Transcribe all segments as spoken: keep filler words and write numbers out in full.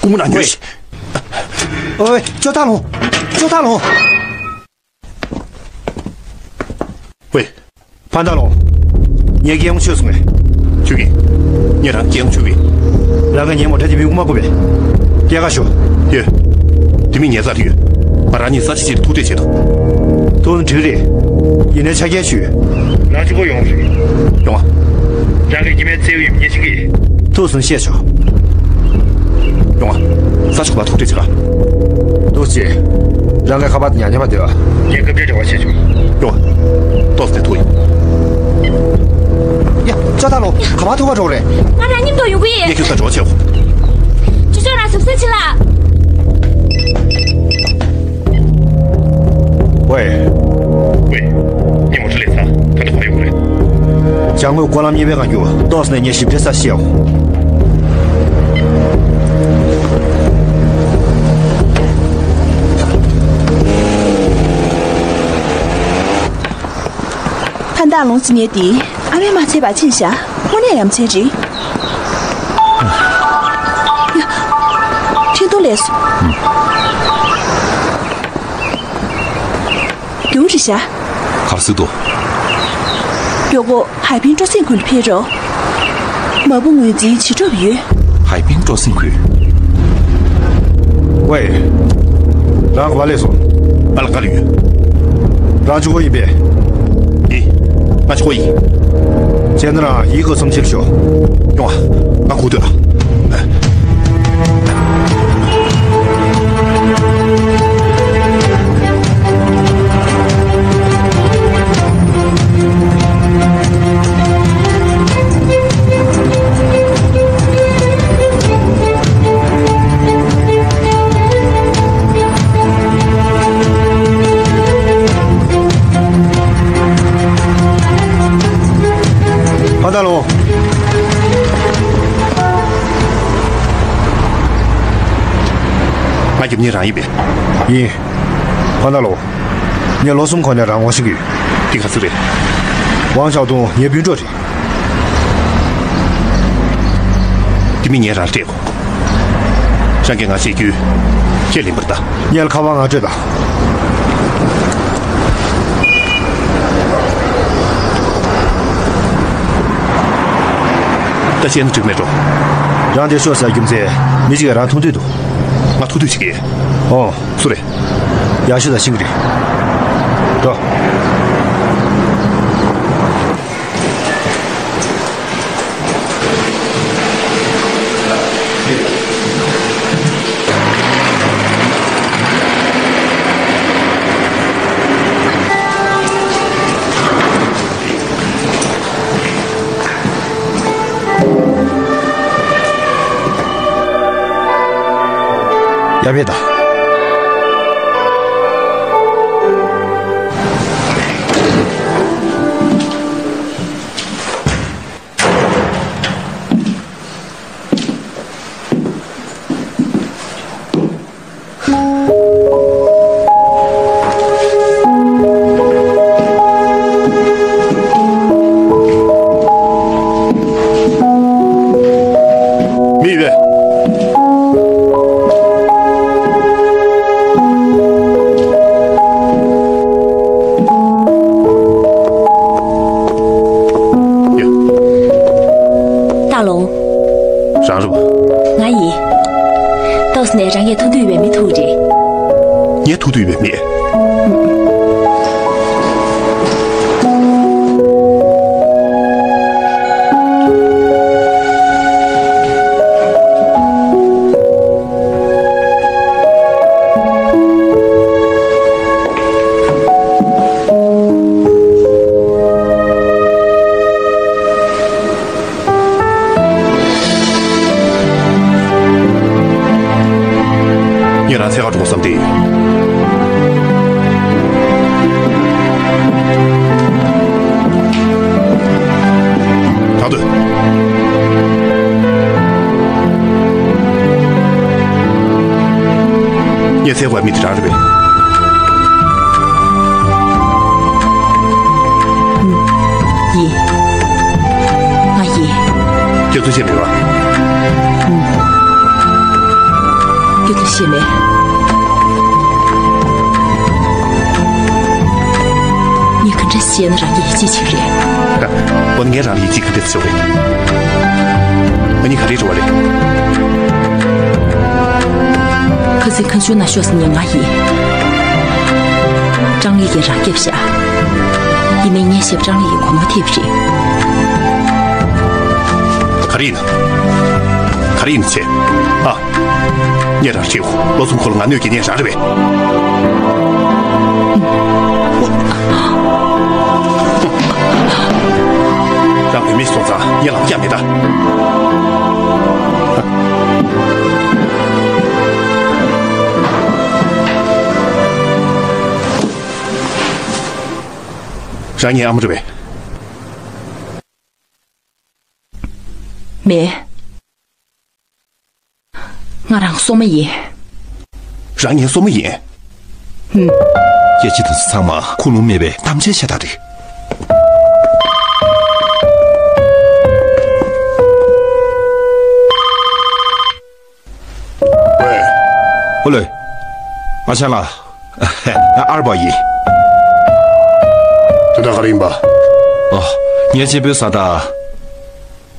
དངུལ་ནང་ཉོས་ཤིག། ཨོའི། ཅོ་ཐང་ལུང་། ཅོ་ཐང་ལུང་། ཝེ། ཕན་ཐང་ལུང་། ངས་རྒྱལ་ཡོངས་ཆོད་སོང་ངས། ཆོད་གི། ངས་རང་རྒྱལ་ཡོངས་ཆོད་གི། རང་གིས་ངའི་མོ་ཊ་དེ་མི་དབུ་མ་བཀུག་པས། སྐྱེལ་ག་ཞུ། ཡོད། དེ་མིན་ཉལ་ས་རེད་ཡོད། ང་རང་ཉིད་ས་ཆ་ཅིག་ལ་ཐུག་འཕྲད་བྱེད་དོ། ཐུག་ན་འགྲིག་རེད། ཡིན་ནའི་ཆ་རྐྱེན་ཞུ། ང་གཅིག་པོ་ཡོང་རེད། ཡོང་ང་། རང་གི་སྐྱེ་དམན་བཙལ་ཡོད་མི་ཉེ་ཞིག་གིས། ཐུག་སོང་བཤད་ཆོག། ཡོང་ང་། ས་ཆ་ག་པར་ཐུག་འཕྲད་བྱེད་ག། ཐུག་ཅེ། རང་གི་ཁ་པར་དེ་ཉག་ཉག་པ་དེ་བ། ངས་སྐབས་འཕྲལ་འབྲེལ་བ་བྱེད་ཆོག། ཡོང་ང་། ཏོག་ཙམ་ཐུག་ཡིན། ཡ། ཅོ་ཐང་ལུང་། ག་པར་ཐུག་ག་འགྲོ་རེད། ང་རང་མཉམ་དུ་ཡོང་གི་ཡིན། ངས་ཁྱོད་ས་འགྲོ་བྱེད་འོ། ཅོ་ཅོ་རང་གཟབ་གཟབ་བྱེད་ལ། ཝེ། ཝེ། ངས་མོ་ཊ་ལས་ཚར། ད་དུང་ག་ཡོང་རེད། བྱང་ངོས་སྒོ་ལམ་གཉིས་པའི་སྒང་རྒྱུ་ཏོག་ཙམ་ནས་ངས་ཞིབ་ཕྲའི་ས་བཤད་འོ། ཕན་ཐང་ལུང་ཟེར་མཁན་དེ་ཨ་མས་མ་བྱས་པ་ཕྱིན་ཤག། དངོས་གནས་ཡ་མཚན་རེད། ཡ། འཕྲིན་ཐུང་སླེབས་སོང་། རྒྱུགས་རེད་ཤག། ག་རེ་ཟེར་འདུག། མགྱོགས་པོ་ཧའེ་ཕིང་སྤྲོ་གསེང་ཁུལ་དུ་ཕེབས་རོགས། མ་བུ་ངོས་འཛིན་བྱེད་གྲབས་ཡོད། ཧའེ་ཕིང་སྤྲོ་གསེང་ཁུལ། ཝེ། རང་ག་པར་སླེབས་སོང་། ང་ལ་ག་ལ་ཡོད། རང་གཅིག་པོ་ཡིན་པས། ཡིན། ང་གཅིག་པོ་ཡིན། བྱས་ན་རང་ཡིག་ག་ཚོམས་ཆེར་ཤོག། ཡོང་ང་། ང་སྒུག་སྡོད་ཨ། ཕ་ད་ལོ། ང་རྒྱབ་གཉེར་རང་ཡིན་པས། ཡིན། ཕ་ད་ལོ། ངས་ལོ་གསུམ་གོང་ནས་རང་ངོ་ཤེས་ཀྱི་ཡོད། འདི་ག་ཚོད་རེད། ཝང་ཞའོ་ཏུང་ངའི་སྤུན་གྲོགས་རེད། དེ་མིན་ངས་རང་སྤྲད་དགོས། རང་གིས་ང་བཤད་རྒྱུ་ཁས་ལེན་པར་གདའ། ངས་ཁ་པར་ང་སྤྲོད་དང་། ད་བཤད་ན་འགྲིག་མེད་འགྲོ། རང་འདིར་ཤོག་ཟེར་རྒྱུ་མཚན་མི་གཅིག་གིས་རང་མཐོང་འདོད་འདུག། ང་མཐོང་འདོད་བྱེད་ཀྱི། ཨོ། སུ་རེད། ཡག་ཤོས་དང་ཤེས་ཀྱི་རེད། འགྲོ། ཡ་བེ་ད། མི་ཡོད། ཡ། ཏཱ་ལོང་། རང་རེད་པ། ང་ཡིན། ཏོག་ཙམ་ནས་རང་ངས་ཐུག་འདོད་ཡོད་པའི་མི་ཐུག་རེད། ངས་ཐུག་འདོད་ཡོད་པའི་མི། ངས་རང་འཚོལ་ག་འགྲོ་དགོས་བསམ་བསྡད་ཡོད། ད་སྡོད། ངས་འཚོལ་དགོས་པའི་མི་དེ་རང་རེད་པས། ཡིན། ང་ཡིན། ཁྱོད་ཚོ་ཆེ་མེད་པ། ཨུམ། ཡེ་མེད། ངས་ག་འདྲ་བཤད་ན་རང་གིས་ཡིད་ཆེས་བྱེད་ཀྱི་རེད། ཨ། འོ་ན་ངས་རང་ལ་ཡིད་ཆེས་ག་འདྲ་བྱེད་ཆོག་རེད། ང་གཉིས་ག་རེ་འགྲོ་བ་རེད། ཁ་སང་ཁ་མཆུ་ན་ཤོག་ཟེར་མཁན་ང་ཡིན། ཀྲང་ལི་གིས་རང་བརྒྱབ་བཞག། ཡིན་ནའི་ངས་བཤད་པ་ཀྲང་ལི་ཡིས་གོ་ནོར་ཐེབས་རེད། ག་རེ་ཡིན་ན། ག་རེ་ཡིན་ན་བྱེད། ཨ། ངས་རང་ཤེས། ལོ་གསུམ་གོང་ལ་ང་གནོད་སྐྱེལ་མཁན་རང་རེད་པས། རང་བུད་མེད་སོང་ཙང་ངས་ལབ་རྒྱག་མེད་ད། རང་ངའི་ཨ་མ་རེད་པས། མེད། ང་རང་སོ་མ་ཡིན། རང་ངའི་སོ་མ་ཡིན། ཧུམ། སྐད་ཆ་དེ་ཚོ་ཚང་མ་ཁུངས་ལུང་མེད་པའི་གཏམ་འཆལ་ཤ་སྟག་རེད། ཝེ། ཨོ་ལེ། ཨ་ཅག་ལགས། ཨར་པ་ཡིན། དེ་དག་ག་རེ་ཡིན་པ། ཨ། ངའི་གཅེན་པོའི་བཟའ་ཟླ།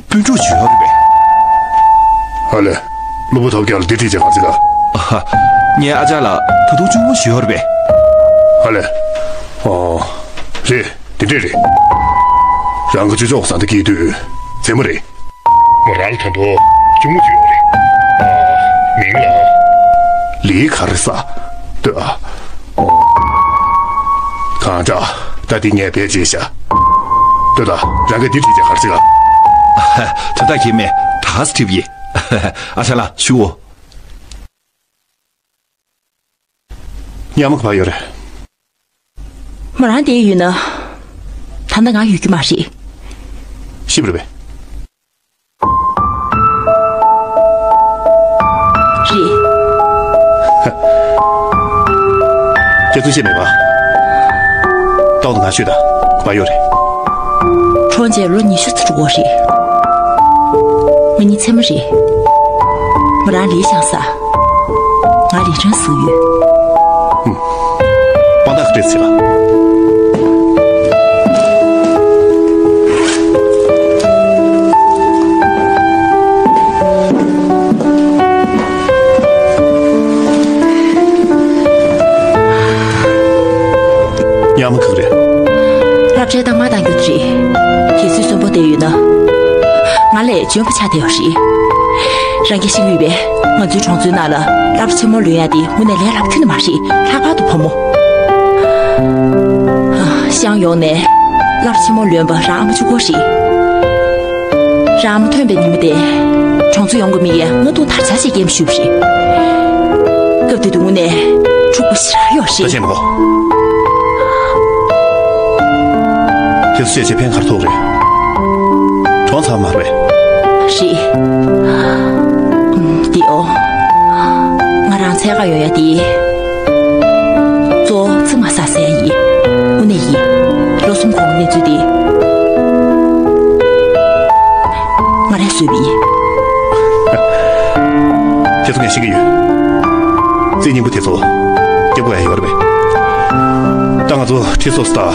སྤུན་ཕྲུག་བྱོས་ཡོད་རེད་པས། ཨ་ལེ། སློབ་བུ་ཐོབ་རྒྱལ་ལ་འདི་བྲིས་བྱས་ག་ཚོད་ག། ཨ་ཧ། ངའི་ཨ་ཅག་ལགས་ད་དུང་གཅུང་མོ་བྱོས་ཡོད་རེད་པས། ཨ་ལེ། ཨོ། རེད། དེ་འདྲས་རེད། རང་གི་ཅོ་ཅོག་བཟའ་ཟླ་སྐྱེས་དུས་མཚན་མོ་རེད། མོ་རང་ལ་ད་དུང་གཅུང་མོ་བྱོས་ཡོད་རེད། ཨ། མིང་ལ། ལི་ག་རེ་ས། ལྟོས་ཨ། ཨོ། གང་དྲག་ད་འདི་ངས་བེད་སྤྱད་བཞག། ལྟོས་ད། རང་གིས་འདི་བྲིས་བྱས་ག་རེ་བྱེད་ག། དོན་དག་གི་མེད། ད་ག་ཟེ་བྲིས་པ་ཡིན། ཨ་ཅག་ལགས་བཞུགས་འོ། ཉག་མ་ག་པར་ཡོད་རེད། མོ་རང་བསྡད་ཡོད་ན། ད་ལྟ་ང་ཡོད་རྒྱུ་མ་རེད། ཤི་བ་རེད་པས། རེད། ཁྱེད་ཚོས་ཤེས་མེད་པ། ཏོག་ཏུ་ང་ཤོད་དང་། ག་པར་ཡོད་རེད། གྲོངས་བྱས་ལོ་ཉི་ཤུ་ཙམ་འགྲོ་གི་རེད། ང་གཉིས་མཚན་མོ་རེད། མོ་རང་ལི་ཤང་ས། ང་ལི་ཁྲང་སུ་ཡོད། ཧུམ། དཔང་རྟགས་སྤྲད་ཟེར་ལ། ཉག་མ་ག་རེ། སློབ་གྲྭའི་རྟགས་མ་བཏང་རྒྱུ་དེ་རེད། གལ་སྲིད་གསོན་པོ་བསྡད་ཡོད་ན། ང་ལས་འཇོན་པོ་ཆགས་བསྡད་ཡོད་རེད། རང་གིས་ཤེས་ཀྱི་ཡོད་པས། ང་ཚོའི་གྲོང་ཚོའི་ནང་ལ་སློབ་གྲྭ་ཆེན་མོ་ལོན་ཡག་དེ་དངོས་གནས་ལས་སླ་པོ་ཁྱོན་ནས་མ་རེད། ལྷག་པར་དུ་བུ་མོ། ཨ། ཤང་ཡོངས་ནས་སློབ་གྲྭ་ཆེན་མོ་ལོན་པ་རང་ཨ་མ་གཅིག་པོ་རེད། རང་ཨ་མ་ཐོན་པའི་ཉིན་མོ་དེ། གྲོང་ཚོ་ཡོངས་ཀྱི་མི་ཡིས་རྔ་རྡུང་དར་འཇགས་བྱས་སྐྱེལ་མ་ཞུས་པ་རེད། སྐབས་དེ་དུས་དངོས་གནས་འཁྲུག་པོ་ཞེ་དྲག་ཡོད་རེད། ད་ཅི་མོ། ཁྱེད་ཚོ་བཤད་བྱས་ཕན་ག་རེ་ཐོགས་རེད། གྲོངས་ཚར་མ་རེད། རེད། ཨུམ། དེ་འོ། ང་རང་འཚོལ་ག་ཡོང་ཡ་དེ། གཙོ་བོ་ཙི་མ་ས་ཟེར་ཡ་ཡིན། དངོས་གནས་ཡིན། ལོ་གསུམ་གོང་གི་གནས་ཚུལ་དེ། ང་རང་བཟོས་པ་ཡིན། དེ་ཚོ་ངས་ཤེས་ཀྱི་ཡོད། རྩེ་སྙིང་པོ་དེ་ཚོ་སྐྱབས་དགོས་ཡ་ཡོད་རེད་པས། ད་ང་ཚོ་ཁྲི་སོ་སི་དང་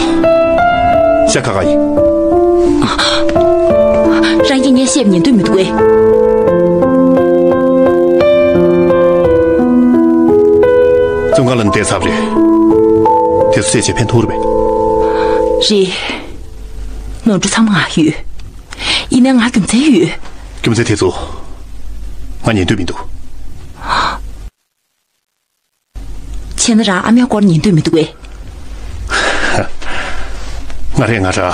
ཤ་ཁ་ཁ་ཡིན། རང་གིས་ངས་བཤད་པ་ཉན་འདོད་མི་འདུག་གས། བཙོན་ཁང་ལ་ནི་བསྡད་ཚར་བ་རེད། དེ་ཚོ་བཤད་བྱས་ཕན་ཐོགས་རེད་པས། རེད། ནོར་འཁྲུལ་ཚང་མ་ང་ཡོད། ཡིན་ནའི་ང་རྒྱུ་མཚན་ཡོད། རྒྱུ་མཚན་དེ་ཚོ་ང་ཉན་འདོད་མི་འདུག། བྱས་ན་རང་ཨ་མའི་སྐོར་ཉན་འདོད་མི་འདུག་གས། ང་རང་ང་རང་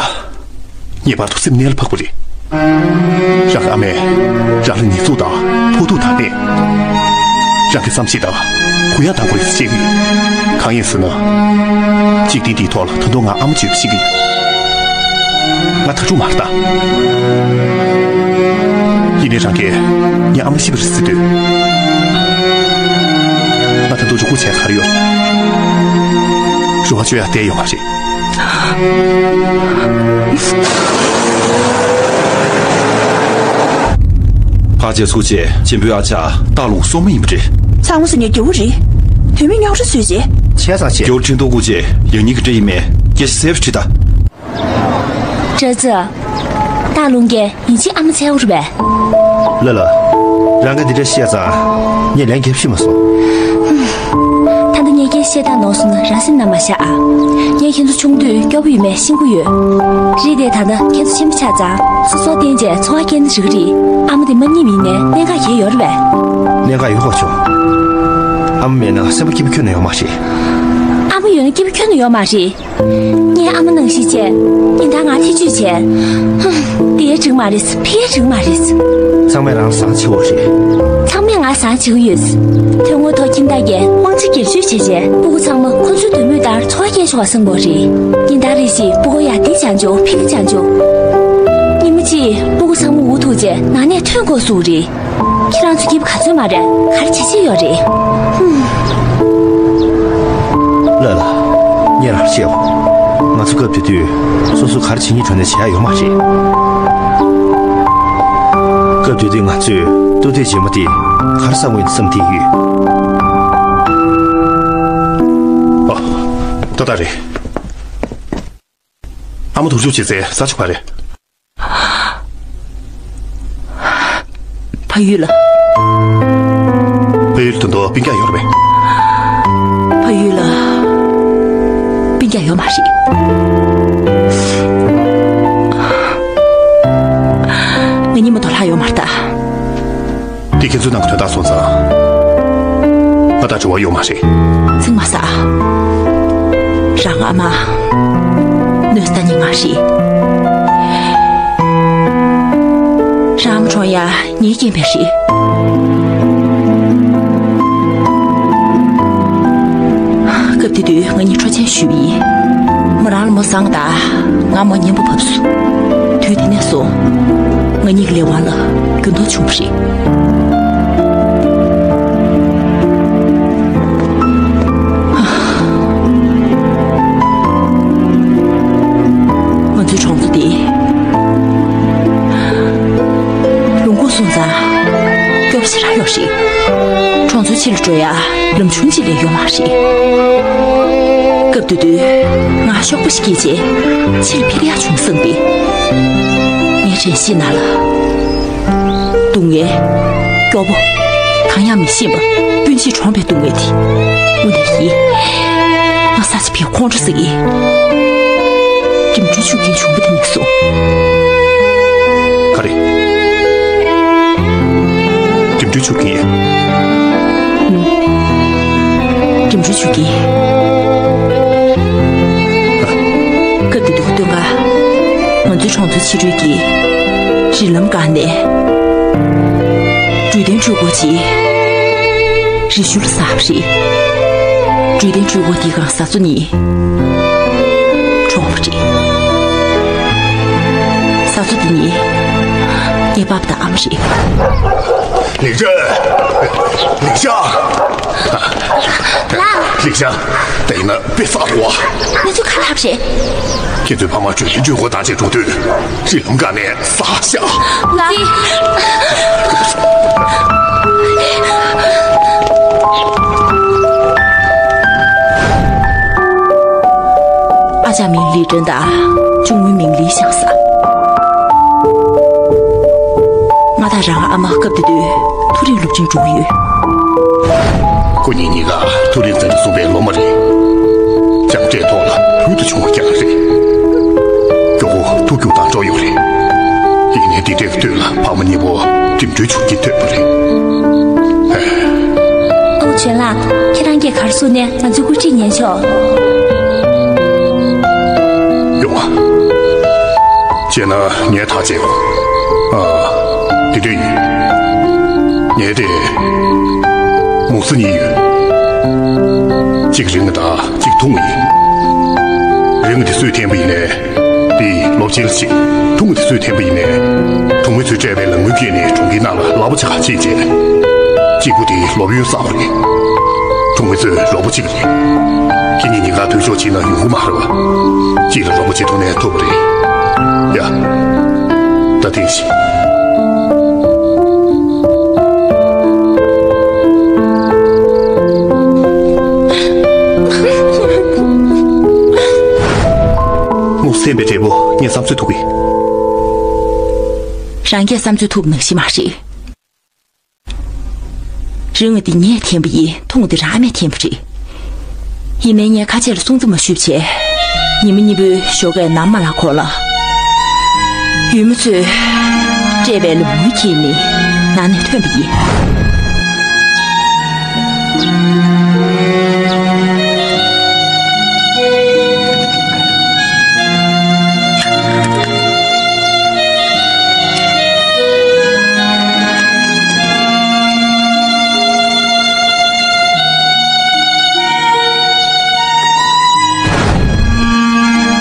ངེས་པར་དུ་སེམས་གནས་ལ་འཕགས་པ་རེད། རང་གི་ཨ་མས་རང་ལ་ཉེས་འཛུགས་དང་ཕོག་ཐུག་བཏང་ནས། རང་གི་བསམ་ཤེས་དང་གུ་ཡངས་གཏང་དགོས་རེད་ཟེར་བཤད་ཀྱི་ཡོད། གང་ཡིན་ཟེར་ན། འཇིག་རྟེན་འདིའི་ཐོག་ལ་ད་དུང་ང་ཨ་མ་གཅིག་ཡོད་པ་ཤེས་ཀྱི་ཡོད། ང་ཐག་ཆོད་མ་རེད་ད། ཡིན་ནའི་རང་གིས་ངའི་ཨ་མ་ཤི་བ་རེད་ཟེར་དུས། ང་ད་དུང་རུ་ཁུག་བྱས་ག་རེ་ཡོད་རེད། རུ་བ་གཅོད་ཡག་བསྡད་ཡོད་མ་རེད། ཕར་བྱས་ཚུར་བྱས་གཅེན་པོའི་ཨ་ཅག་སྟག་ལུང་སྲོག་མ་ཡིན་པ་རེད། ཚང་མ་སུ་ཉོ་རྒྱུ་རེད། དོན་མེད་རྙོག་དྲ་བཟོས་རྗེས། བྱས་ཙང་བྱས། རྒྱུ་ཁྲིན་ཏུའུ་སྐུ་མཆེད་ཡང་སྙིང་གི་བཀྲ་ཡིན་མེད་སྐད་ཆ་གསལ་པོ་དྲིས་དང་། བཀྲ་ཚེ། སྟག་ལུང་རྒྱལ་ཡིན་གཅིག་ཨ་མ་འཚོལ་བ་རེད་པས། ལ་ལ། རང་ག་འདི་འདྲ་བཤད་ཙང་ངས་ལན་རྒྱབ་ཤེས་མ་སོང་། ད་ལྟ་ངས་སྐད་བཤད་སྟངས་ནོར་སོང་ན་རང་སེམས་ན་མ་བཞག་ཨ། ངས་ཁྱེད་ཚོ་ཆུང་དུས་སྐྱོ་པོ་ཡོད་མེད་ཤེས་ཀྱི་ཡོད། རེད་དེ་ད་ལྟ་ཁྱེད་ཚོ་ཆེན་པོ་ཆགས་ཙང་སོ་སོར་བརྟེན་བྱས་འཚོ་བ་སྐྱེལ་ན་འགྲིག་གི་རེད། ཨ་མ་དེ་མ་རྙེད་པ་ཡིན་ནའི་གནད་འགག་གང་ཡང་ཡོད་རེད་པས། གནད་འགག་ཡོད་པ་བྱུང་། ཨ་མ་མེད་ན་སེམས་པ་སྐྱིད་པོ་ཁྱོན་ནས་ཡོད་མ་རེད། ཨ་མ་ཡོད་ན་སྐྱིད་པོ་ཁྱོན་ནས་ཡོད་མ་རེད། ངའི་ཨ་མ་ནང་བཞིན་བྱས། ཉིན་ལྟར་ང་ཐེ་ཇུས་བྱས། ཧུམ། དེ་ཡང་འགྲིག་མ་རེད། ཕ་གིར་འགྲིག་མ་རེད། ཚང་མས་རང་བཟང་བྱེད་དགོས་རེད། ཚང་མས་ང་བཟང་བྱེད་ཀྱི་ཡོད། དོན་དངོས་ཐོག་ཁྱིམ་བདག་གིས་དབང་ཆ་སྒེར་གཅོད་བྱས་རྗེས་སྤུ་གུ་ཚང་མ་ཁོ་ཚོའི་འདོད་མོས་ལྟར་འཚོ་བ་སྐྱེལ་ཆོག་པ་བཟོས་པ་རེད། ཉིན་ལྟར་རེ་བཞིན་སྤུ་གུ་ཡ་འདི་སྦྱང་ཆོག་ཕ་གི་སྦྱང་ཆོག་ཉི་མ་གཅིག་སྤུ་གུ་ཚང་མ་འུ་ཐུག་རྗེས་ནང་ནས་ཐོན་དགོས་བཟོས་པ་རེད། ཁྱེད་རང་ཚོ་སྐྱིད་པོ་ག་ཚོད་མ་རེད། ག་རེ་བྱེད་བྱེད་ཡོད་རེད། ཧུམ། ལ་ལ། ངས་རང་བཤད་འོ། ང་ཚོ་སྐབས་དེ་དུས་སོ་སོ་ག་རེ་བྱེད་སྙིང་བྲོ་ནས་བྱེད་ཡ་ཡོད་མ་རེད། སྐབས་དེ་དུས་ང་ཚོས་ཏོག་ཙམ་རྗེས་མ་དེ་ག་རེ་བསམ་གྱི་ཡོད་བསམ་བསྡད་ཡོད། ཨ། ཏག་ཏག་རེད། ཨ་མ་དུག་ཆུ་བྱེད་སའི་ས་ཆ་ག་རེད། ཕ་ཡུལ་ལ། ཕ་ཡུལ་དུ་འདུག་སྤུན་ཀྱག་ཡོད་རེད་པས། ཕ་ཡུལ་ལ་སྤུན་ཀྱག་ཡོད་མ་རེད། ང་གཉིས་མ་གཏོགས་ལྷག་ཡོད་མ་རེད་ད། འདི་ཁྱེད་ཚོའི་ནང་གི་དོན་དག་སོང་ཙང་། ང་དང་འབྲེལ་བ་ཡོད་མ་རེད། ཚིག་མ་ཟ། རང་ཨ་མ། གནོད་ས་ནི་ང་རེད། རང་ཨ་མ་གྲོངས་ཡ་ངའི་རྐྱེན་པས་རེད། སྐབས་དེ་དུས་ང་གཉིས་འཕྲོག་བཅོམ་ཞུས་པ་ཡིན། མོ་རང་ལ་མོ་བཟང་ད། ང་མོ་ཉན་པ་བབས་སོང་། དུས་དེ་ནས་བཟུང་། ང་གཉིས་ཀྱི་ལས་དབང་ལ་འགྱུར་ལྡོག་བྱུང་བ་རེད། ང་ཚོའི་གྲོང་ཚོ་འདི། ལུང་ཁུག་སོང་ཙང་། སྐྱོ་པོ་ཞེ་དྲག་ཡོད་རེད། གྲོང་ཚོའི་ཕྱི་ལ་འགྲོ་ཡ། ལམ་ཆུང་གཅིག་ལས་ཡོད་མ་རེད། སྐབས་དེ་དུས། ང་གཤོག་པ་ཞིག་སྐྱེས་རྗེས། ཕྱིར་འཕུར་ཡག་བྱུང་བསམ་པས། ངའི་དྲན་ཤེས་ནང་ལ། སྡུག་བསྔལ། སྐྱོ་པོ། གང་ཡང་མི་ཤེས་པ། སྤུན་མཆེད་གྲོངས་པའི་སྡུག་བསྔལ་དེ། དངོས་གནས་ཡིན། ང་ས་ཆ་བའི་ཁོང་ཁྲོ་ཟ་གི། འགྲིམ་འགྲུལ་ཆུ་རྐྱེན་བྱུང་བ་དེ་ནས་བཟུང་། ག་རེ། འགྲིམ་འགྲུལ་ཆུ་རྐྱེན། ཨུམ། འགྲིམ་འགྲུལ་ཆུ་རྐྱེན། སྐབས་དེ་དུས་སྟོན་ཁ། ང་ཚོའི་གྲོང་ཚོའི་ཕྱི་རོལ་གྱི་རི་ལམ་སྒང་ནས། འདྲུད་འཐེན་འཕྲུལ་འཁོར་ཅིག་རི་ཤུལ་ལ་ཟགས་པ་རེད། འདྲུད་འཐེན་འཕྲུལ་འཁོར་དེའི་སྒང་བཟའ་ཚོ་གཉིས་གྲོངས་པ་རེད། བཟའ་ཚོ་དེ་གཉིས་ངའི་པ་ཕ་དང་ཨ་མ་རེད། ལིང་ཅང་། ལིང་ཅང་། ལགས། ལིང་ཅང་། དེ་ཡིན་ན་དཔེ་བསགས་འདུག་བ། ང་ཚོས་ག་ལབ་རེད། ཁྱེད་ཚོའི་ཕ་མ་འདྲུད་འཐེན་འཕྲུལ་འཁོར་དང་བཅས་འགྲོ་དུས། རི་ལམ་སྒང་ནས་ཟགས་ཤག་ལགས། ཨ་ཅག་མིང་ལི་ཀྲན་དང་། གཅུང་མོའི་མིང་ལི་ཞང་ས། ང་དང་རང་ཨ་མ་སྐབས་དེ་དུས་མཐོ་རིམ་སློབ་ཆེན་འགྲོ་གི་ཡོད། ཁོ་གཉིས་གཉིས་ཀ་མཐོ་རིམ་འཛིན་གྲྭ་གསུམ་པའི་སློབ་མ་རེད། སྦྱངས་འབྲས་ཐོག་ལ་བོད་དུ་བྱུང་བ་རྐྱང་རེད། མགྱོགས་པོ་མཐོ་རྒྱུགས་དང་འགྲོགས་ཡོད་རེད། ཡིན་ནའི་འདི་འདྲའི་དུས་ལ་ཕ་མ་གཉིས་པོ་འགྲིམ་འགྲུལ་ཆུ་རྐྱེན་ཐེབས་པ་རེད། ཨོ་བྱོན་ལགས། ཁྱེད་རང་གིས་ག་རེ་གསུངས་ནའི་ང་ཚོས་བཀོད་སྒྲིག་ཉན་ཆོག་ཡོང་ང་། བྱས་ན་ངས་ཐག་བཅད་ཡོང་། ཨ། འདི་འདྲ་ཡིན། ངའི་དེ། མུ་གསི་གཉིས་ཡོད། གཅིག་རིང་ང་དང་གཅིག་ཐུང་ང་ཡིན། རིང་ང་དེ་སུས་འཐེན་པ་ཡིན་ནའི། དེ་སློབ་ཆེན་ལ་གཅིག་ཐུང་ང་དེ་སུས་འཐེན་པ་ཡིན་ནའི། ཐུང་མི་ཚོས་སྤྲད་པའི་ལག་དངུལ་བརྒྱུད་ནས་གྲོང་ཁྱེར་ནང་ལ་ལག་པ་ཆག་ཕྱིན་རྗེས། གཅིག་པུ་དེ་སློབ་ཡོན་བསགས་པ་རེད། ཐུང་མི་ཚོས་ལོ་པོ་གཅིག་རེད། ཁྱེད་གཉིས་གཉིས་ཀ་ཐུག་ཤོག་བྱས་ན་ཡོང་གི་མ་རེད་བ། གཅིག་ལ་ལོ་པོ་གཅིག་ཐུག་ནས་ཐུབ་པ་རེད། ཡ། ད་ཐེངས་ཤིག་སེམས་པའི་འབྲས་བུ་ངས་བསམ་ཚོད་ཐུབ་གི། རང་གིས་བསམ་ཚོད་ཐུབ་ནང་བཞིན་མ་རེད། རིན་འདི་ངས་འཐེན་པ་ཡིན། ཐུང་འདི་རང་མས་འཐེན་པ་རེད། ཡིན་ནའི་ངས་ཁ་ཆེ་ལ་སྲུང་བརྩི་མ་ཞུས་བྱས། ཉི་མ་གཉིས་པོའི་ཞོགས་ཀས་ནམ་མ་ལངས་གོང་ལ། ཡུལ་མི་ཚོས་སྤྲད་པའི་ལུང་མུ་འཁྱེར་ནས་ནང་ནས་ཐོན་པ་ཡིན།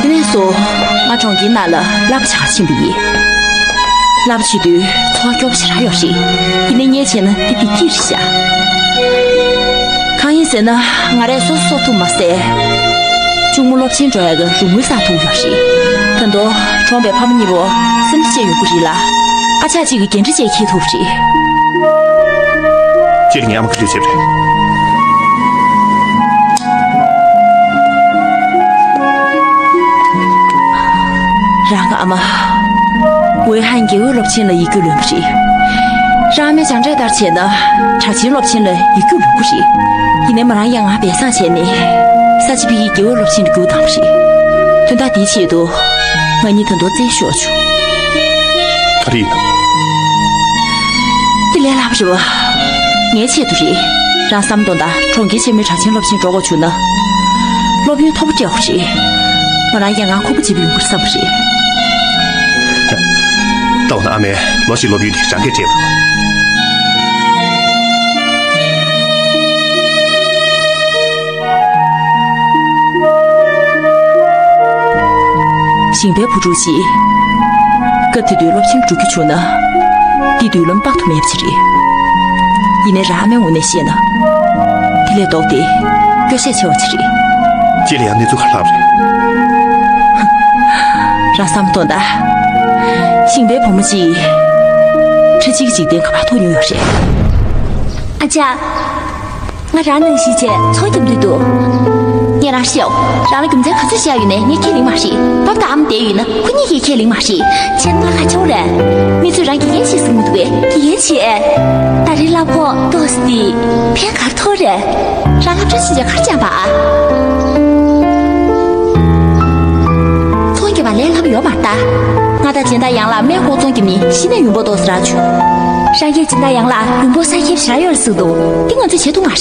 དེ་ནས་བཟུང་ང་གྲོང་ཁྱེར་ནང་ལ་གླ་པ་བྱེད་གར་ཕྱིན་པ་ཡིན། གླ་པ་བྱེད་དུས་འཚོ་བ་སྐྱོ་པོ་ཞེ་དྲག་ཡོད་རེད། ཡིན་ནའི་ངས་བྱས་ན་དེ་བདེ་སྐྱིད་རེད་ཤག་གང་ཡིན་ཟེར་ན། ང་རས་སོ་སོ་ཐུབ་མ་ཟད། གཅུང་མོ་སློབ་ཆེན་འགྲོ་ཡག་གི་རོགས་དངུལ་བསགས་ཐུབ་ཡོད་རེད། ད་དུང་གྲོངས་པའི་ཕ་མ་གཉིས་པོ་སེམས་ཤུགས་ཡོང་གི་རེད་ལ། ཨ་ཅག་གཅིག་གི་འགན་འཁྲི་བཅས་འཁྱེར་ཐུབ་རེད། ཁྱེད་ཀྱིས་ངའི་ཨ་མ་ག་འདྲ་བྱས་པ་རེད། རང་གི་ཨ་མ། ཝེ་ཧན་དགེ་འོས་སློབ་ཆེན་ལ་ཡིག་རྒྱུགས་ལོན་པ་རེད། རང་ཨ་མའི་བྱང་ཁྲ་ལྟར་བྱས་ན་གྲགས་ཆེན་སློབ་ཆེན་ལ་ཡིག་རྒྱུགས་ལོན་གྱི་རེད། ཡིན་ནའི་མོ་རང་ཡང་ང་སྦས་གསང་བྱས་ནས་ས་ཆ་ཕ་གིའི་དགེ་འོས་སློབ་ཆེན་དུ་རྒྱུགས་བཏང་བ་རེད། དོན་དག་དེའི་ཆེད་དུ་ང་གཉིས་ད་དུང་བཙན་ཤོར་བྱུང་། ག་རེ་ཡིན་ནམ། དེ་ལས་སླ་པོ་རེད་བ། ངའི་ཆེད་དུ་རེད། རང་བསམ་དོན་དག་གྲོང་ཁྱེར་ཆེན་མོའི་གྲགས་ཅན་སློབ་ཆེན་འགྲོ་དགོས་བྱུང་ན། སློབ་ཡོན་མཐོ་པོ་སྤྲད་དགོས་རེད། མོ་རང་ཡང་ང་ཁོག་པ་འཇིབ་ཡོང་གི་རེད་བསམ་པ་རེད། ད་འོ་ན་ཨ་མས་ལོ་གཅིག་སློབ་ཡོན་དེ་རང་གིས་སྤྲད་པ་རེད། ཞིང་པའི་བུ་ཕྲུག་ཅིག་སྐབས་དེ་དུས་སློབ་ཆེན་འགྲོ་རྒྱུ་བྱུང་ན། འདི་མདུན་ལམ་དཔག་ཏུ་མེད་པ་ཅིག་རེད། ཡིན་ནའི་རང་ཨ་མའི་ངོས་ནས་བཤད་ན། དེ་ལས་ལྡོག་སྟེ་སྐྱོ་ཤས་ཆེ་བ་ཅིག་རེད། ཁྱེད་ལ་ཡང་གནས་ཚུལ་ག་རེ་ལྷག་རེད། རང་བསམ་དོན་དག་ཞིང་པའི་བུ་མོ་གཅིག་ཁྲི་གཅིག་འཇིག་རྟེན་ཁ་པར་ཐོག་ཉོས་ཡོད་རེད། ཨ་ཅག་ང་རང་ནང་བཞིན་བྱས་ཚོང་རྒྱབ་འདོད་འདུག་ངས་རང་ཤེས་ཡོད། རང་ལ་རྒྱུ་མཚན་ག་ཚོད་བཤད་ཡོད་ནའི་ངས་ཁས་ལེན་མ་རེད། བབ་དང་ཨ་མ་བསྡད་ཡོད་ན་ཁོ་གཉིས་ཀྱིས་ཁས་ལེན་མ་རེད། བྱས་ན་ང་ག་བྱུང་རེད། མི་ཚོས་རང་དགེ་རྒན་བྱེད་ཟེར་གི་མི་འདུག་གས། དགེ་རྒན་བྱེད་ཨེ། ད་རེས་གླ་ཕོགས་ཏོག་ཙམ་དེ་ཕན་ག་རེ་ཐོགས་རེད། རང་སློབ་གྲྭ་ཕྱིན་བྱས་ག་རེ་སྦྱངས་པ་ཨ། ཚོང་རྒྱབ་པ་ལས་སླ་པོ་ཡོད་མ་རེད་ད། ང་དང་སྦྱིན་བདག་ཡང་ལགས་སྨན་ལྐོག་ཚོང་རྒྱབ་ནས་གཞི་ནས་ཡོང་འབབ་ཏོག་ཙམ་རག་བྱུང་། རང་གིས་སྦྱིན་བདག་ཡང་ལགས་ཡོང་འབབ་ས་ཁེབས་ཞེ་དྲག་ཡོད་རེད་ཟེར་འདུག་འདི་ང་ཚོས་བྱེད་ཐུབ་མ་རེད།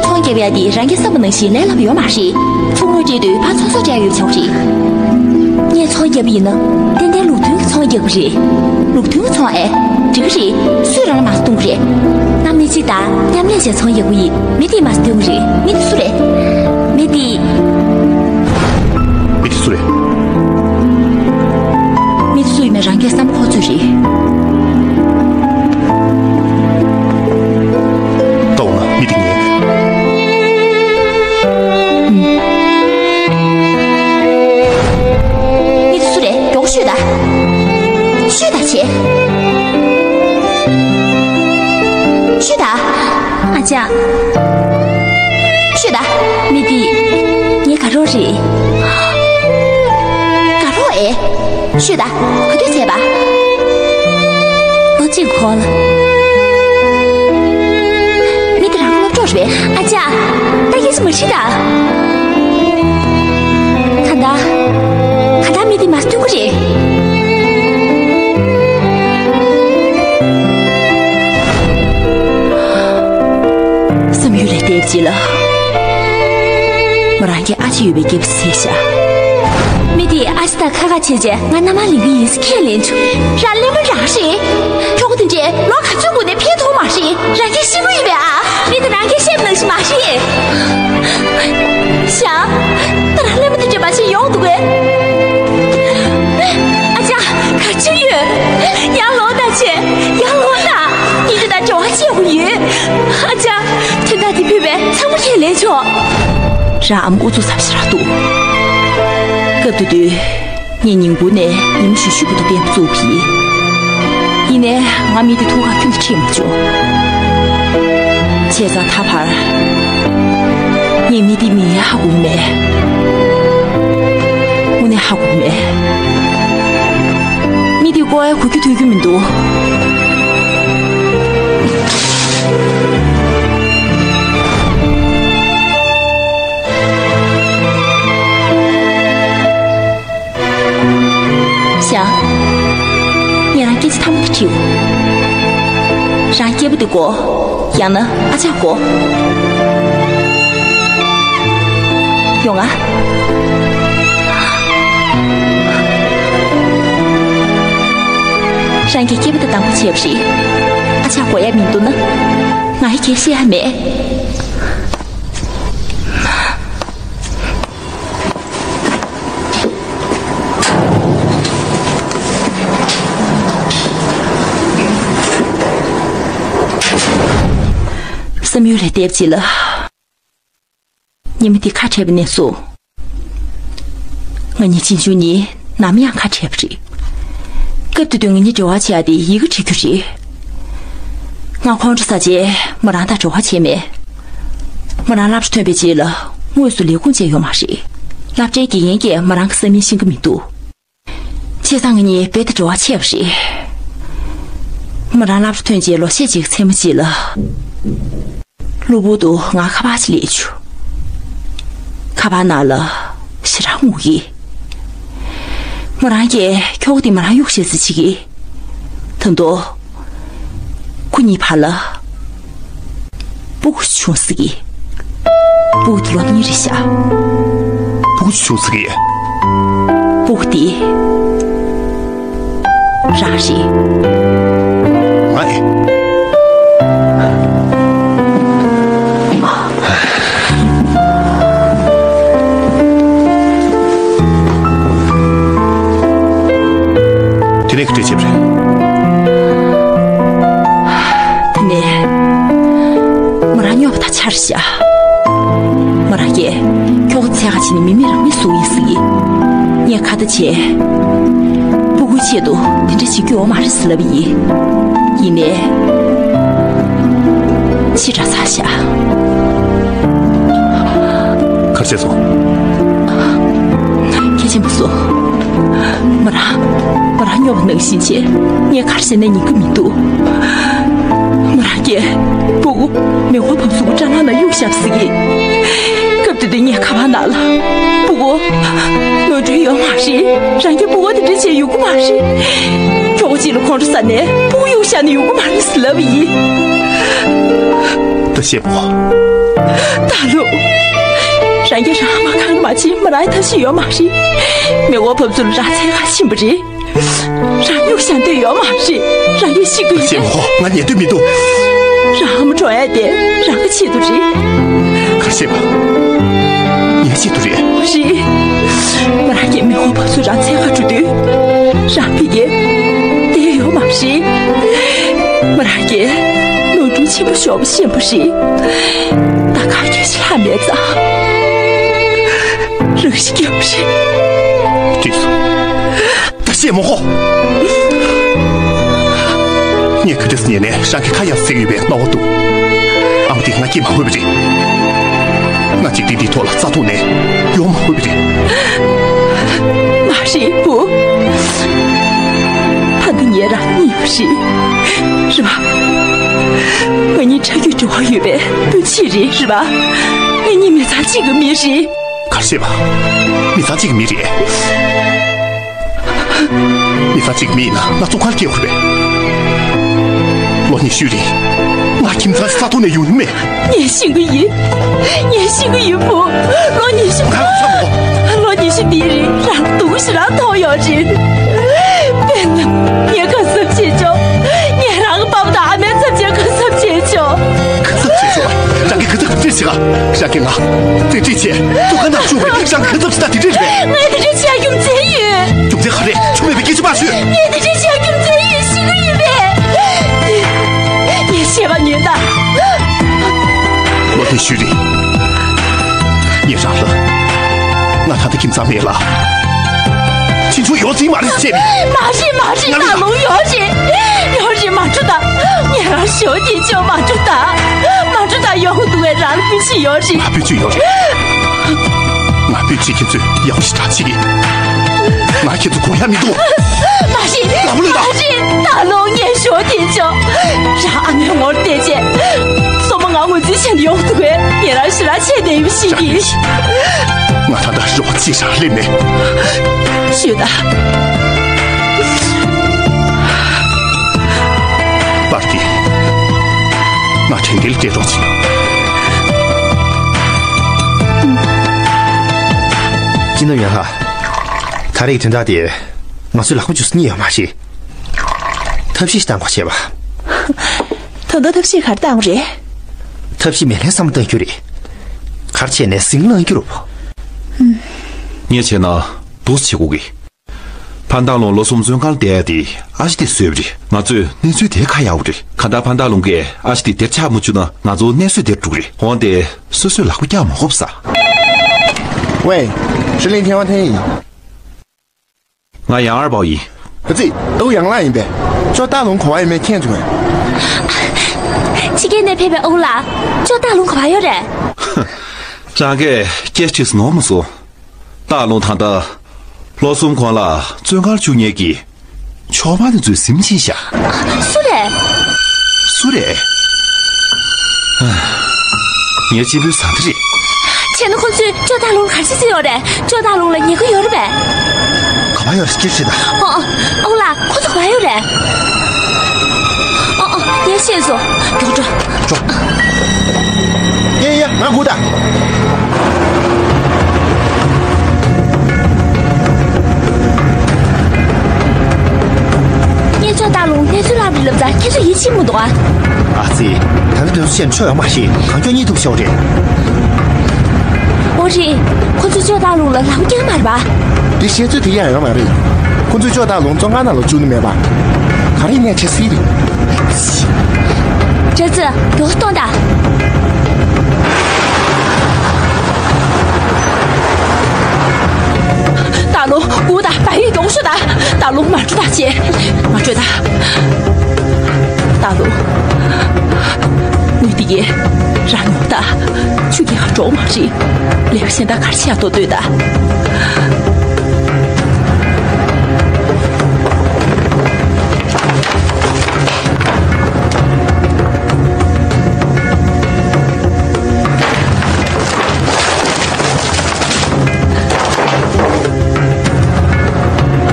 ཚོང་རྒྱབ་ཡ་འདི་རང་གིས་བསམ་པ་ནང་བཞིན་ལས་སླ་པོ་ཡོད་མ་རེད། ཚོང་དངུལ་སྤྲད་དུས་ཕར་ཚོང་ཟོག་སྤྲད་ཡ་ཡོད་ཆོག་རེད། ངས་ཚོང་རྒྱབ་པ་ཡིན་ན་ཏན་ཏན་ལུགས་མཐུན་གྱི་ཚོང་རྒྱག་གི་རེད། ལུགས་མཐུན་གྱི་ཚོང་ཨེ། འགྲིག་གི་རེད། སུས་རང་ལ་མ་རྩ་གཏོང་གི་རེད། ང་མི་གཅིག་དང་མཉམ་ལས་བྱས་ཚོང་རྒྱག་གི་ཡིན། མི་དེས་མ་རྩ་གཏོང་གི་རེད། མི་དེ་སུ་རེད། མི་དེ། མི་དེ་སུ་རེད། མི་དེ་སུ་ཡིན་མིན་རང་གིས་བསམ་ཁོ་ཚོད་རེད། ད་འོ་ན་མི་དེ་ངས། མི་དེ་སུ་རེད། མགྱོགས་ཤོད་ད། ཤོད་ད་བྱས། ཤོད་ད། ཨ་ཅག་ཤོད་ད། མི་དེ་ངའི་དགའ་རོགས་རེད། དགའ་རོགས་ཨེ། ཤོད་ད། ག་དུས་བྱས་པ། ལོ་གཅིག་གོང་ལ། མི་དེ་རང་སློབ་གྲོགས་རེད་པས། ཨ་ཅག་ད་ཡིད་སུ་མ་ཤི་ད། ག་ད། ག་ད་མི་དེ་མ་སྟོན་གི་རེད། བསམ་ཡུལ་ལས་འདས་པ་ཅིག་ལ། མོ་རང་གི་ཨ་ཅེ་ཡོད་པའི་སྐྱེས་བུ་ཟེར་བཞག་མི་དེས་ཨ་ཅེ་དང་ཁ་ཁ་བྱས་རྗེས་ང་མནའ་མ་ལེན་གི་ཡིན་ཟེར་ཁས་ལེན་བྱུང་། རང་གླེན་པ་རང་རེད། གྲོགས་དེ་འདྲས་ལོ་ག་ཚོད་སྒུག་ནའི་ཕན་ཐོགས་མ་རེད། རང་གིས་ཤེས་ཀྱི་ཡོད་པས་ཨ། མི་དེ་རང་གིས་བཤད་པ་ནང་བཞིན་མ་རེད། ཤག་ད་རང་གླེན་པ་དེ་འདྲས་མ་བྱེད་ཡོང་འདུག་གས། ཨ་ཅག་ག་ཅི་ཡོད། ཡར་ལོངས་དང་བྱས། ཡར་ལོངས་དང་། ངས་ཁྱེད་དང་འབྲེལ་བ་བྱེད་དགོས་ཡོད། ཨ་ཅག་དོན་དག་འདི་ཕུད་པས་ཚང་མ་ཁས་ལེན་ཆོག་རང་ཨ་མ་ཨུ་ཚུགས་ཚབས་ཆེ་རག་འདུག་སྐབས་དེ་དུས་ངས་ཉིན་གུང་ནས་ཉིན་མོ་བཞི་བཅུ་བར་དུ་བསྟེན་བཙུགས་པ་ཡིན། ཡིན་ནའི་ང་མི་དེ་ཐུག་ག་ཁྱོན་ནས་ཁྲིད་མ་བྱུང་། བྱས་ཙང་ད་བར་ངས་མི་དེའི་མིང་ཡང་ཧ་གོ་གི་མེད། དངོས་གནས་ ཧ་གོ་མེད། མི་དེ་ཀོ་ཨའི་གོ་རྒྱུ་ཐོས་རྒྱུ་མི་འདུག་ཤ། ངས་རང་སྐད་ཆ་ཐ་མ་དེ་དྲིས། རང་སྐྱེས་པ་དེ་གོ། ཡང་ན་ཨ་ཅག་གོ། ཡོང་ང་། རང་གི་སྐྱེས་པ་དེ་དང་པོ་བྱས་པ་རེད། ཨ་ཅག་གོ་ཡ་མི་འདུག་ན། ང་ཡི་སྐད་བཤད་ཡ་མེད། བསམ་ཡུལ་ལས་འདས་པ་ཅིག་ལ། ཉི་མ་འདི་ཁ་བྲལ་བ་ནས་བཟུང་། ང་གཉིས་གཅེན་གཅུང་གཉིས་ནམ་ཡང་ཁ་བྲལ་བ་རེད། སྐབས་དེ་དུས་ང་གཉིས་འབྲེལ་བ་བྱེད་ཡ་དེ་ཡི་གེ་བྲིས་རྒྱུ་རེད། ང་ཁོང་ཁྲོ་ཟ་རྗེས་མོ་རང་དང་འབྲེལ་བ་བྱས་མེད། མོ་རང་སློབ་གྲྭ་ཐོན་པའི་རྗེས་ལ་དངོས་སུ་ལས་ཁུངས་བཅས་ཡོད་མ་རེད། སློབ་གྲྭའི་དགེ་རྒན་གྱིས་མོ་རང་གི་ས་མིང་ཤེས་ཀྱི་མི་འདུག་བྱས་ཙང་ང་གཉིས་རྦད་དེ་འབྲེལ་བ་ཆད་པ་རེད། མོ་རང་སློབ་གྲྭ་ཐོན་རྗེས་ལོ་ཤས་ཅིག་མཚན་མོ་ཅིག་ལ། གློ་བུར་དུ་ང་ཁ་པར་ཅིག་སླེབས་བྱུང་། ཁ་པར་ནང་ལ་ཞེ་དྲག་ངུ་གི། མོ་རང་གིས་ཁྱོ་ག་དེ་མོ་རང་གཡུག་བཞག་ཟེར་བྱེད་ཀྱི། ད་དུང་། ཁོ་གཉིས་བར་ལ། སྤུ་གུ་བྱུང་ཟེར་གི། སྤུ་གུ་དེ་ལོ་གཉིས་རེད་ཤག་སྤུ་གུ་བྱུང་ཟེར་གི། སྤུ་གུ་དེ། རང་རེད། ང་ཨེ། དེ་ནས་ག་འདྲ་བྱས་པ་རེད། དེ་ནས། མོ་རང་སྨྱོ་བ་དང་ཆ་རེ་བཞག་མོ་རང་གིས་ཁྱོ་ག་འཚོལ་ག་ཕྱིན་ནས་མི་མེད་རང་མེད་བཟོ་ཡིན་ཟེར་གི། ངས་ཁ་བརྡ་བྱས། སྤུ་གུའི་ཆེད་དུ་དེ་འདྲ་བྱེད་རྒྱུ་ཡོད་མ་རེད་ཟེར་ལབ་པ་ཡིན། ཡིན་ནའི། ཞེ་དྲག་ཚ་ཤག་ག་རེ་བྱས་སོང་། གལ་ཆེན་པོ་སོང་། མོ་རང་། མོ་རང་སྨྱོ་བ་ནང་བཞིན་བྱས། ངས་ག་རེ་བྱས་ན་ཉན་གི་མི་འདུག་མོ་རང་གིས་སྤུ་གུ་མེ་འཁོར་བབས་ཚུགས་སྐུ་སྐྲ་ནང་ན་གཡུགས་བཞག་ཟེར་གི། སྐབས་དེ་དུས་ངས་ཁ་པར་ནང་ལ་སྤུ་གུ་ནོར་འཁྲུལ་ཡོད་མ་རེད། རང་གིས་སྤུ་གུ་དེ་འདྲ་བྱས་ཡོང་གི་མ་རེད། ཁྱོ་ག་གཅིག་ལ་ཁོང་ཁྲོ་ཟ་ནས་སྤུ་གུ་གཡུགས་བཞག་ནས་ཡོང་གི་མ་རེད་ཟེར་ལབ་པ་ཡིན། ད་བཤད་པོ། ད་ལོ། རང་གིས་རང་མ་གང་མ་བྱེད་མོ་རང་ཐབས་ཤེས་ཡོད་མ་རེད། མེ་འཁོར་བབས་ཚུགས་ལ་རང་འཚོལ་ག་ཕྱིན་པ་རེད། རང་གཡུགས་བཞག་འདོད་ཡོད་མ་རེད། རང་གིས་ཤི་གི་ཡོད། ཤེས་མོ། ང་ཉན་འདོད་མི་འདུག་རང་ཨ་མ་གྲོངས་ཡ་དེ་རང་གི་ཆེད་དུ་རེད། ག་རེ་བཤད་པ། ངའི་ཆེད་དུ་རེད། རེད། མོ་རང་གིས་མེ་འཁོར་བབས་ཚུགས་རང་འཚོལ་ག་འགྲོ་དུས། རང་ཕ་གིར་བསྡད་ཡོད་མ་རེད། མོ་རང་གིས་ནོར་འཁྲུལ་ཆེན་པོ་ཤོར་བ་ཤེས་པ་རེད། ད་ག་གེ་ཞིག་ལྷག་མེད་ཙང་། རང་ཤི་རྒྱབ་རེད། ཅི། ད་བཤད་མོ་ཧོ། ངས་ག་འདྲས་ཉན་ནས་རང་གི་ཁ་ཡར་ཟེག་ཡོད་པའི་སྣང་བ་འདུག་ཨ་མ་དེ་ང་སྐྱེས་མ་ཕོད་པ་རེད། ང་འཇིག་རྟེན་འདིའི་ཐོག་ལ་རྩ་ཐོག་ནས་ཡོང་མ་ཕོད་པ་རེད། མ་རེད་བུ། ད་འདི་ངས་རང་རྙེད་པ་རེད། རེད་པ། ང་གཉིས་ཕྲ་རྒྱུད་འབྲེལ་བ་ཡོད་པའི་སྤུན་མཆེད་རེད། རེད་པ། ང་གཉིས་མི་ཚང་གཅིག་གི་མི་རེད། ག་རེ་བྱས་པ། མི་ཚང་གཅིག་གི་མི་རེད། མི་ཚང་གཅིག་གི་མི་ཡིན་ན་ང་ཚོ་གར་སྐྱེལ་དགོས་པས། ལོ་ཉི་ཤུའི་རིང་ང་ཁྱིམ་ཚང་ས་ཐོག་ནས་ཡོང་མེད། ངས་ཤེས་ཀྱི་ཡིན། ངས་ཤེས་ཀྱི་ཡིན་བུ། ལོ་ཉི་ཤུ། ང་ཚོ་ཚ་མོ། ལོ་ཉི་ཤུ་འདིའི་རིང་རང་སྡུག་ཞེ་དྲག་མཐོང་ཡོད་རེད། དཔེར་ན། ངས་ག་ཟབ་བྱེད་ཆོག་ངས་རང་གི་པ་ཕ་དང་ཨ་མའི་ཚབ་བྱས་ག་ཟབ་བྱེད་ཆོག་ག་ཚབ་བྱེད་ཆོག་རང་གིས་ག་ཚབ་ག་ཚོད་བྱེད་ག་རང་གིས་ང་རྩེད་འགྲན་བྱས་ཐུག་ག་ནང་བཅུག་པའི་རང་གིས་ག་ཚབ་བྱེད་ད་དེ་འདྲས་རེད་པས། ངས་དེ་འདྲས་བྱེད་ཡ་རྒྱུ་མཚན་ཡོད། རྒྱུ་མཚན་ག་རེ། ཆུ་མེད་པའི་སྐད་ཆ་མ་ཤོད། ངས་དེ་འདྲས་བྱེད་ཡ་རྒྱུ་མཚན་ཡོད་ཤེས་ཀྱི་ཡིན་པས། ངས་བཤད་པ་ཉོན་དང་། ལོ་ཉི་ཤུའི་རིང་། ངས་རང་ལ། ང་ད་ལྟ་ཁྱིམ་ཚང་མེད་ལ། ཕྱིན་ཆོག་ཡོད་ཟིན་མ་རེད་ཅེས། མ་རེད་མ་རེད། ང་ལ་ནང་ལོགས་ཡོད་རེད། ཡོད་རེད་མ་འགྲོ་ད། ངས་རང་ཞོ་གྱིས་ཅོ་མ་འགྲོ་ད། མ་འགྲོ་ད་ཡོང་འདུག་བས་རང་ལ་སྤུན་མཆེད་ཡོད་རེད། ང་སྤུན་མཆེད་ཡོད་རེད། ང་སྤུན་མཆེད་ཁྱེད་ཚོས་ཡག་པོ་ཞིག་གྲ་བྱེད་ཀྱི། ང་ཁྱེད་ཚོ་གོ་ཡ་མི་འདུག་མ་རེད། ལམ་ལུགས་དང་། མ་རེད། ད་ལོ་ངས་ཞོ་དེ་ཅོ། རང་ཨ་མའི་ངོར་བལྟས་རྗེས། སོ་མ་ང་ངོས་འཛིན་བྱས་ནས་ཡོང་ཐུབ་པས། ངས་རང་ཞི་ལ་ཆད་བསྡད་ཡོད་ཤི་གི། ང་ད་ལྟ་རོགས་ཅིག་རང་སླེབས་མེད། ཞུས་ད། པར་ཏི། ང་དྲན་སྐུལ་སྤྲད་རོགས་བྱེད། སྤྱི་ནོར་ཡོན་ཧ། ད་རེས་དོན་དག་དེ་ང་ཚོའི་ལག་པ་འཇུ་ས་གཉིས་ཡོད་མ་རེད། ཐབས་ཤེས་ཤིག་བཏང་དགོས་བྱས་པ། ད་ལྟ་ཐབས་ཤེས་ག་རེ་བཏང་དགོས་རེད། ཐབས་ཤེས་མེད་ལན་བསམ་བློ་གཏོང་རྒྱུ་རེད། ག་རེ་བྱས་ནས་ཟིང་བསླང་རྒྱུ་རེད། ངས་བྱས་ན་འདུག་སེ་བྱེད་དགོས་ཀི། ཕན་ཐང་ལུང་ལོ་གསུམ་བཙོན་ཁང་བསྡད་ཡ་དེ་ཨ་ཞེ་དེས་བཟོས་པ་རེད། ང་ཚོས་གནས་ཚུལ་དེ་ཁ་གཡར་བ་རེད། གང་ལྟར་ཕན་ཐང་ལུང་གིས་ཨ་ཞེ་དེ་དེར་ཆགས་མ་བཅུག་ན་ང་ཚོ་གནས་ཚུལ་དེར་འགྲོ་གི་རེད། འོན་ཏེ་སོ་སོས་ལག་པ་བཀྱག་མ་དགོས་ས། ཝེ། ཧྲི་ལིན་ཐེ་ཝན་ཐེ་ཡིན། ང་ཡང་ཨར་པའོ་ཡིན། ཨ་ཙི། ཨོ་ཡང་ལགས་ཡིན་པས། ཅོ་ཏཱ་ལུང་ག་པར་ཡོད་མེད་མཁྱེན་བྱུང་ངས། ཕྱི་རྒྱལ་ནས་ཕེབས་པའི་ཨོ་ལགས། ཅོ་ཏཱ་ལུང་ག་པར་ཡོད་རེད། རང་གིས་སྐད་ཆ་དྲིས་ནོར་མ་སོང་། ཏཱ་ལུང་ད་ལྟ་ལོ་གསུམ་གོང་ལ་བཙོན་ཁང་བཅུག་མཁན་གྱི་ཕྱོགས་མ་དེ་ཚོས་ཟིན་ཕྱིན་བཞག་སུ་རེད། སུ་རེད། ངའི་གཅེན་པོའི་བཟའ་ཟླ་རེད། བྱས་ན་ཁོ་ཚོས་ཅོ་ཏཱ་ལུང་ག་རེ་བྱེད་ཀྱི་ཡོད་རེད། ཅོ་ཏཱ་ལུང་ལ་ཉེན་ཁ་ཡོད་རེད་པས། ག་པར་ཡོད་རེད། སྐད་ཆ་དྲིས་དང་། ཨོ་ཨོ། ཨོ་ལགས། ཁོ་ཚོ་ག་པར་ཡོད་རེད། ཨོ་ཨོ། ངས་ཤེས་སོང་། མགྱོགས་འགྲོ། འགྲོ། ཡ་ཡ། ང་སྒུག་དང་། ངས་ཅོ་ཏཱ་ལུང་གནས་ཚུལ་ལབ་རེད་ལབ་ཙང་ཁྱེད་ཚོ་ཡིད་ཆེས་མི་འདུག་ཨ། ཨ་ཙི། ད་ལྟ་དུས་ཚོད་ཆེན་ཆོ་ཡོད་མ་རེད། གང་མགྱོགས་རྙེད་ཐུབ་ཤོག་རེད། འོ་རེད། ཁོ་ཚོས་ཅོ་ཏཱ་ལུང་ལ་ལག་པ་བཀྱག་མ་རེད་པ། དེ་བཤད་ཚོད་དེ་ཡང་ཡོད་མ་རེད། ཁོ་ཚོས་ཅོ་ཏཱ་ལུང་བཙོན་ཁང་ནང་ལ་བཅུག་ནི་མེད་པ། ག་རེ་ཡིན་ནའི་བྱེད་སྲིད་རེད། རེད་ཙི། མགྱོགས་གཏོང་དང་། ཏཱ་ལུང་། སྒུག་དང་། བལ་ཡུལ་མགྱོགས་ཤོག་དང་། ཏཱ་ལུང་མ་འགྲོ་དང་བྱེད། མ་འགྲོ་དང་། ཏཱ་ལུང་། དངུལ་དེ་གས་རང་ཉོ་དང་། ཆུ་རྐྱལ་ག་འགྲོ་མ་རེད། ལས་ཀ་གཞན་དག་ག་རེ་བྱེད་ཡག་འདུག་ལྟོས་དང་།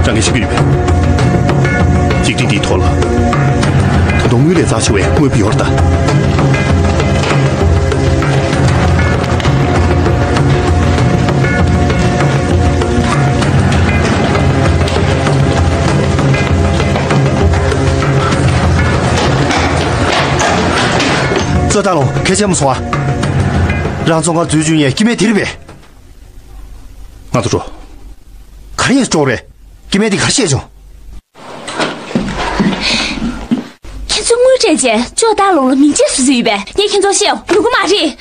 རང་གིས་ཤེས་ཀྱི་ཡོད་པས། འཇིག་རྟེན་འདིའི་ཐོག་ལ་ད་དུང་དངུལ་ལས་རྩ་ཆེ་བའི་དངོས་པོ་ཡོད་རེད་ད། ཙོ་ཏཱ་ལུང་། གལ་ཆེན་པོ་སོང་ཨ། རང་བཙོན་ཁང་འཛུལ་བཅུག་མཁན་སྐྱེ་དམན་དེ་རེད་པས། ང་ཚོ་འགྲོ། ག་རེ་ཡིན་འགྲོ་རེད། སྐྱེ་དམན་དེ་ག་རེ་བཤད་བྱུང་། ཁྱེད་ཚོས་དངུལ་སྤྲད་རྗེས་ཅོ་ཏཱ་ལུང་ལ་མིང་ཆད་བཟོས་ཡོད་པས། ངས་ཁྱེད་ཚོར་བཤད་ཡོང་གི་མ་རེད།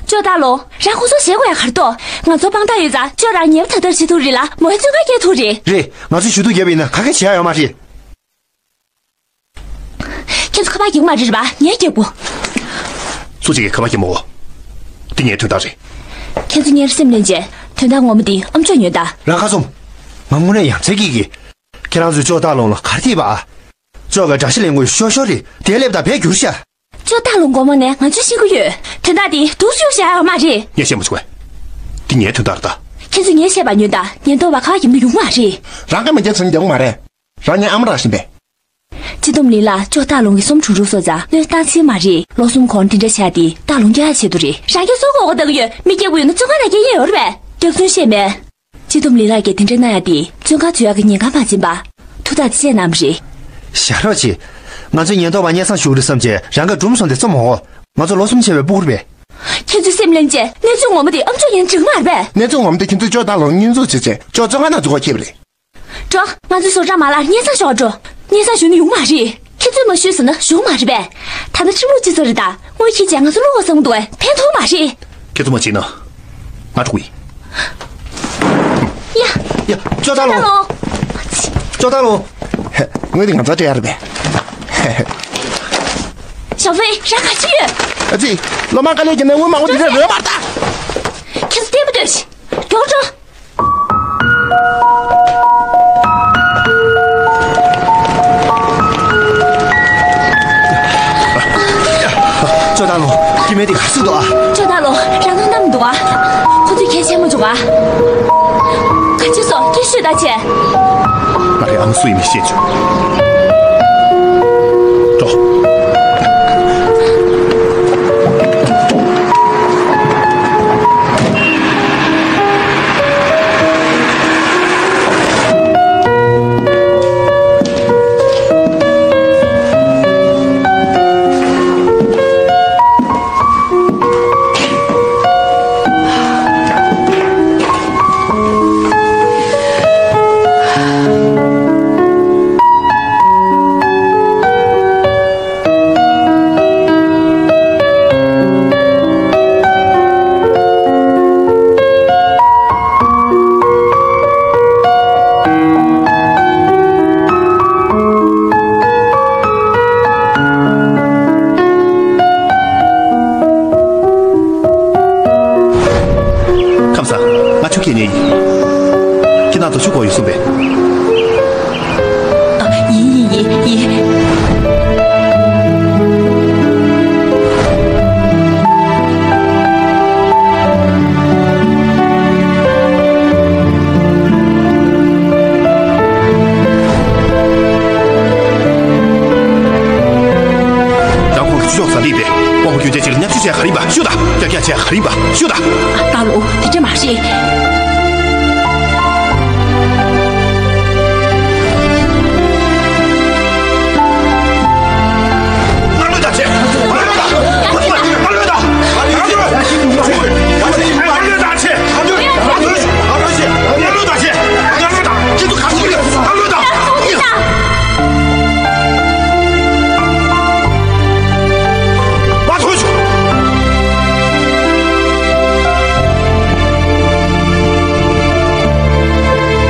ཅོ་ཏཱ་ལུང་། རང་ཁོ་ཚོར་བཤད་དགོས་ཡག་ག་རེ་འདུག་ང་ཚོར་དཔང་རྟགས་ཡོད་ཙང་ཅོ་རང་ཉེས་པ་དག་ཐེར་བྱེད་ཐུབ་རེད་ལ། མོ་ཡ་བཙོན་ཁང་སྐྱེལ་ཐུབ་རེད། རེད། ང་ཚོས་ཞུ་གཏུག་བརྒྱབ་པ་ཡིན་ན་ག་གེ་བྱེད་ཡག་ཡོད་མ་རེད། ཁྱེད་ཚོ་ཁ་པར་རྒྱག་མ་རེད་པ། ངས་རྒྱག་གོ། སུ་གཅིག་གིས་ཁ་པར་རྒྱག་མ་འོ། འདི་ངའི་དོན་དག་རེད། ཁྱེད་ཚོ་སྔོན་ལ་སེམས་ལྷོད་བྱས། དོན་དག་ངོ་མ་འདི་ཨམ་ཅོག་ཉོན་དང་། རང་ཁ་ཚུམས། ང་དངོས་གནས་ཡ་མཚན་སྐྱེ་གི། ཁྱེད་རང་ཚོས་ཅོ་ཏཱ་ལུང་ལ་ག་རེ་བྱས་པ། ཅོ་ག་དགྲ་ཤ་ལེན་དགོས་ཤོར་ཤོར་རེད། དེ་སླེབས་དང་བས་འགྱུར་ཤག་ཅོ་ཏཱ་ལུང་མགོ་མ་ནས་ང་ཚོས་ཤེས་ཀྱི་ཡོད། དོན་དག་འདི་སྡུག་ཅུ་བྱ་ཡག་མ་རེད། ངས་བཤད་མ་བྱུང་བས། འདི་ངའི་དོན་དག་རེད་ད། ཁྱེད་ཚོས་ངས་བཤད་པ་ཉོན་དང་། ཉེན་རྟོག་པ་ཁ་པར་རྒྱབ་ན་ཡོང་མ་རེད། རང་གིས་མ་རྒྱག་ཚུལ་རྒྱག་མ་རེད། རང་ཉིད་ཨ་མ་རང་བཞིན་པས། སྤྱི་བསྡོམས་ལིན་ལགས། ཅོ་ཏཱ་ལུང་གིས་སུམ་ཁྲུང་རུ་སོ་ཙང་གནོད་སྟངས་ཚིག་མ་རེད། ལོ་གསུམ་གོང་འདི་འདྲ་བྱས་ཏེ་ཏཱ་ལུང་སྐྱོན་ཡག་ཆེད་དུ་རེད། རང་སྐྱོན་སོ་གོ་གོ་བཏང་གི་ཡོད། མི་སྐྱེ་བོ་ཡོད་ན་བཙོན་ཁང་ནང་སྐྱེལ་ཡས་ཡོད་རེད་པས། རྒྱབ་མཚོན་བཤད་མེད། སྤྱི་བསྡོམས་ལིན་ལགས་ཀྱིས་དེ་འདྲ་གནང་ཡག་དེ་བཙོན་ཁང་འཛུལ་ཡག་གི་ཉེན་ཁ་མ་འཛེམས་པ། ཐུགས་ཐག་དེ་བཅད་གནང་བ་རེད། ཞར་རོགས་བྱེད། ང་ཚོས་ཉེན་རྟོག་པ་སྙན་སེང་ཞུ་གི་རེད་བསམ་བྱས་རང་ག་སྒྲུང་སོང་དེ་རྩོམ་འོང་། ང་ཚོ་ལོ་གསུམ་བྱས་པའི་སྤུ་གུ་རེད་པས། ཁྱེད་ཚོས་སེམས་ལྷོད་བྱས། གནས་ཚུལ་ངོ་མ་དེ་ཨམ་ཅོག་ཉན་འགྲིག་མ་རེད་པས། གནས་ཚུལ་ངོ་མ་དེ་ཁྱེད་ཚོས་ཅོ་ཏཱ་ལུང་བསྙོན་འཛུགས་བྱས་བྱས་ཅོ་བཙོན་ཁང་ནང་འཛུལ་དགོས་ཁེལ་བ་རེད། འགྲོ། ང་ཚོའི་བཟོ་གྲྭ་མ་ལག་སྙན་སེང་ཞུ་བར་འགྲོ། སྙན་སེང་ཞུ་ན་ཡོང་མ་རེད། ཁྱེད་ཚོས་མ་ཞུས་ཟེར་ན་ཞུ་གི་མ་རེད་པས། ད་ལྟ་ཁྲིམས་ལུགས་སྤྱི་ཚོགས་རེད་ད། དངུལ་འཁྱེར་བྱས་ང་ཚོ་བླུག་དགོས་བསམ་གི་འདུག་པས། ཕན་ཐོགས་མ་རེད། ཁྱེད་ཚོ་མ་བྱེད་ན། ང་འགྲོ་གི་ཡིན། ཡ། ཡ། ཅོ་ཏཱ་ལུང་། ཅོ་ཏཱ་ལུང་། ཅོ་ཏཱ་ལུང་། ཧེ། དངུལ་དེ་ང་ཚོར་སྤྲད་ཡག་རེད་པས། ཞའོ་ཧྥེ། རང་ག་རེ་བྱེད་ཀྱི་ཡོད། ཨ་ཙི། སློབ་མ་དཀའ་ལས་བརྒྱབ་ནས་དངུལ་མང་པོ་དེ་འདྲ་རག་མ་རེད་ད། ཁྱེད་ཚོ་བརྟན་པོ་སྡོད་ཤིག་མགྱོགས་འགྲོ། ག་སུ་འདུག་ཨ། ཅོ་ད་ལོ་རང་ནང་ནམ་འདུག་ཨ། ཁོ་ཚོས་ཁྱེད་ཆེན་མོ་བྱུང་ཨ། ག་ཅི་སོ་ཁྱེད་ཤོད་ད་ཆེ། ང་རའི་ཨང་སུ་ཡིན་མི་ཤེས་བྱུང་། འགྲོ། ཁམས་བཟང་། ང་ཆུ་ཁྱེར་ཉེ་ཡིན། ཁྱེད་ནང་དུ་ཆུ་གོ་ཡོད་གསུངས་པས། ཨ། ཡིན་ཡིན་ཡིན་ཡིན། རང་ཁོང་གི་ཆུ་ཤོག་ཟ་ལི་པས། དབང་པོ་སྐྱོན་ཅན་ཅིག་ལ་མཉམ་ཞུགས་བྱས་ག་རིམ་པ་ཤུ་དང་། ཀྱག་ཀྱག་བྱས་ག་རིམ་པ་ཤུ་དང་། ཨ། ད་ལོ་དེ་འདྲ་མ་རེད།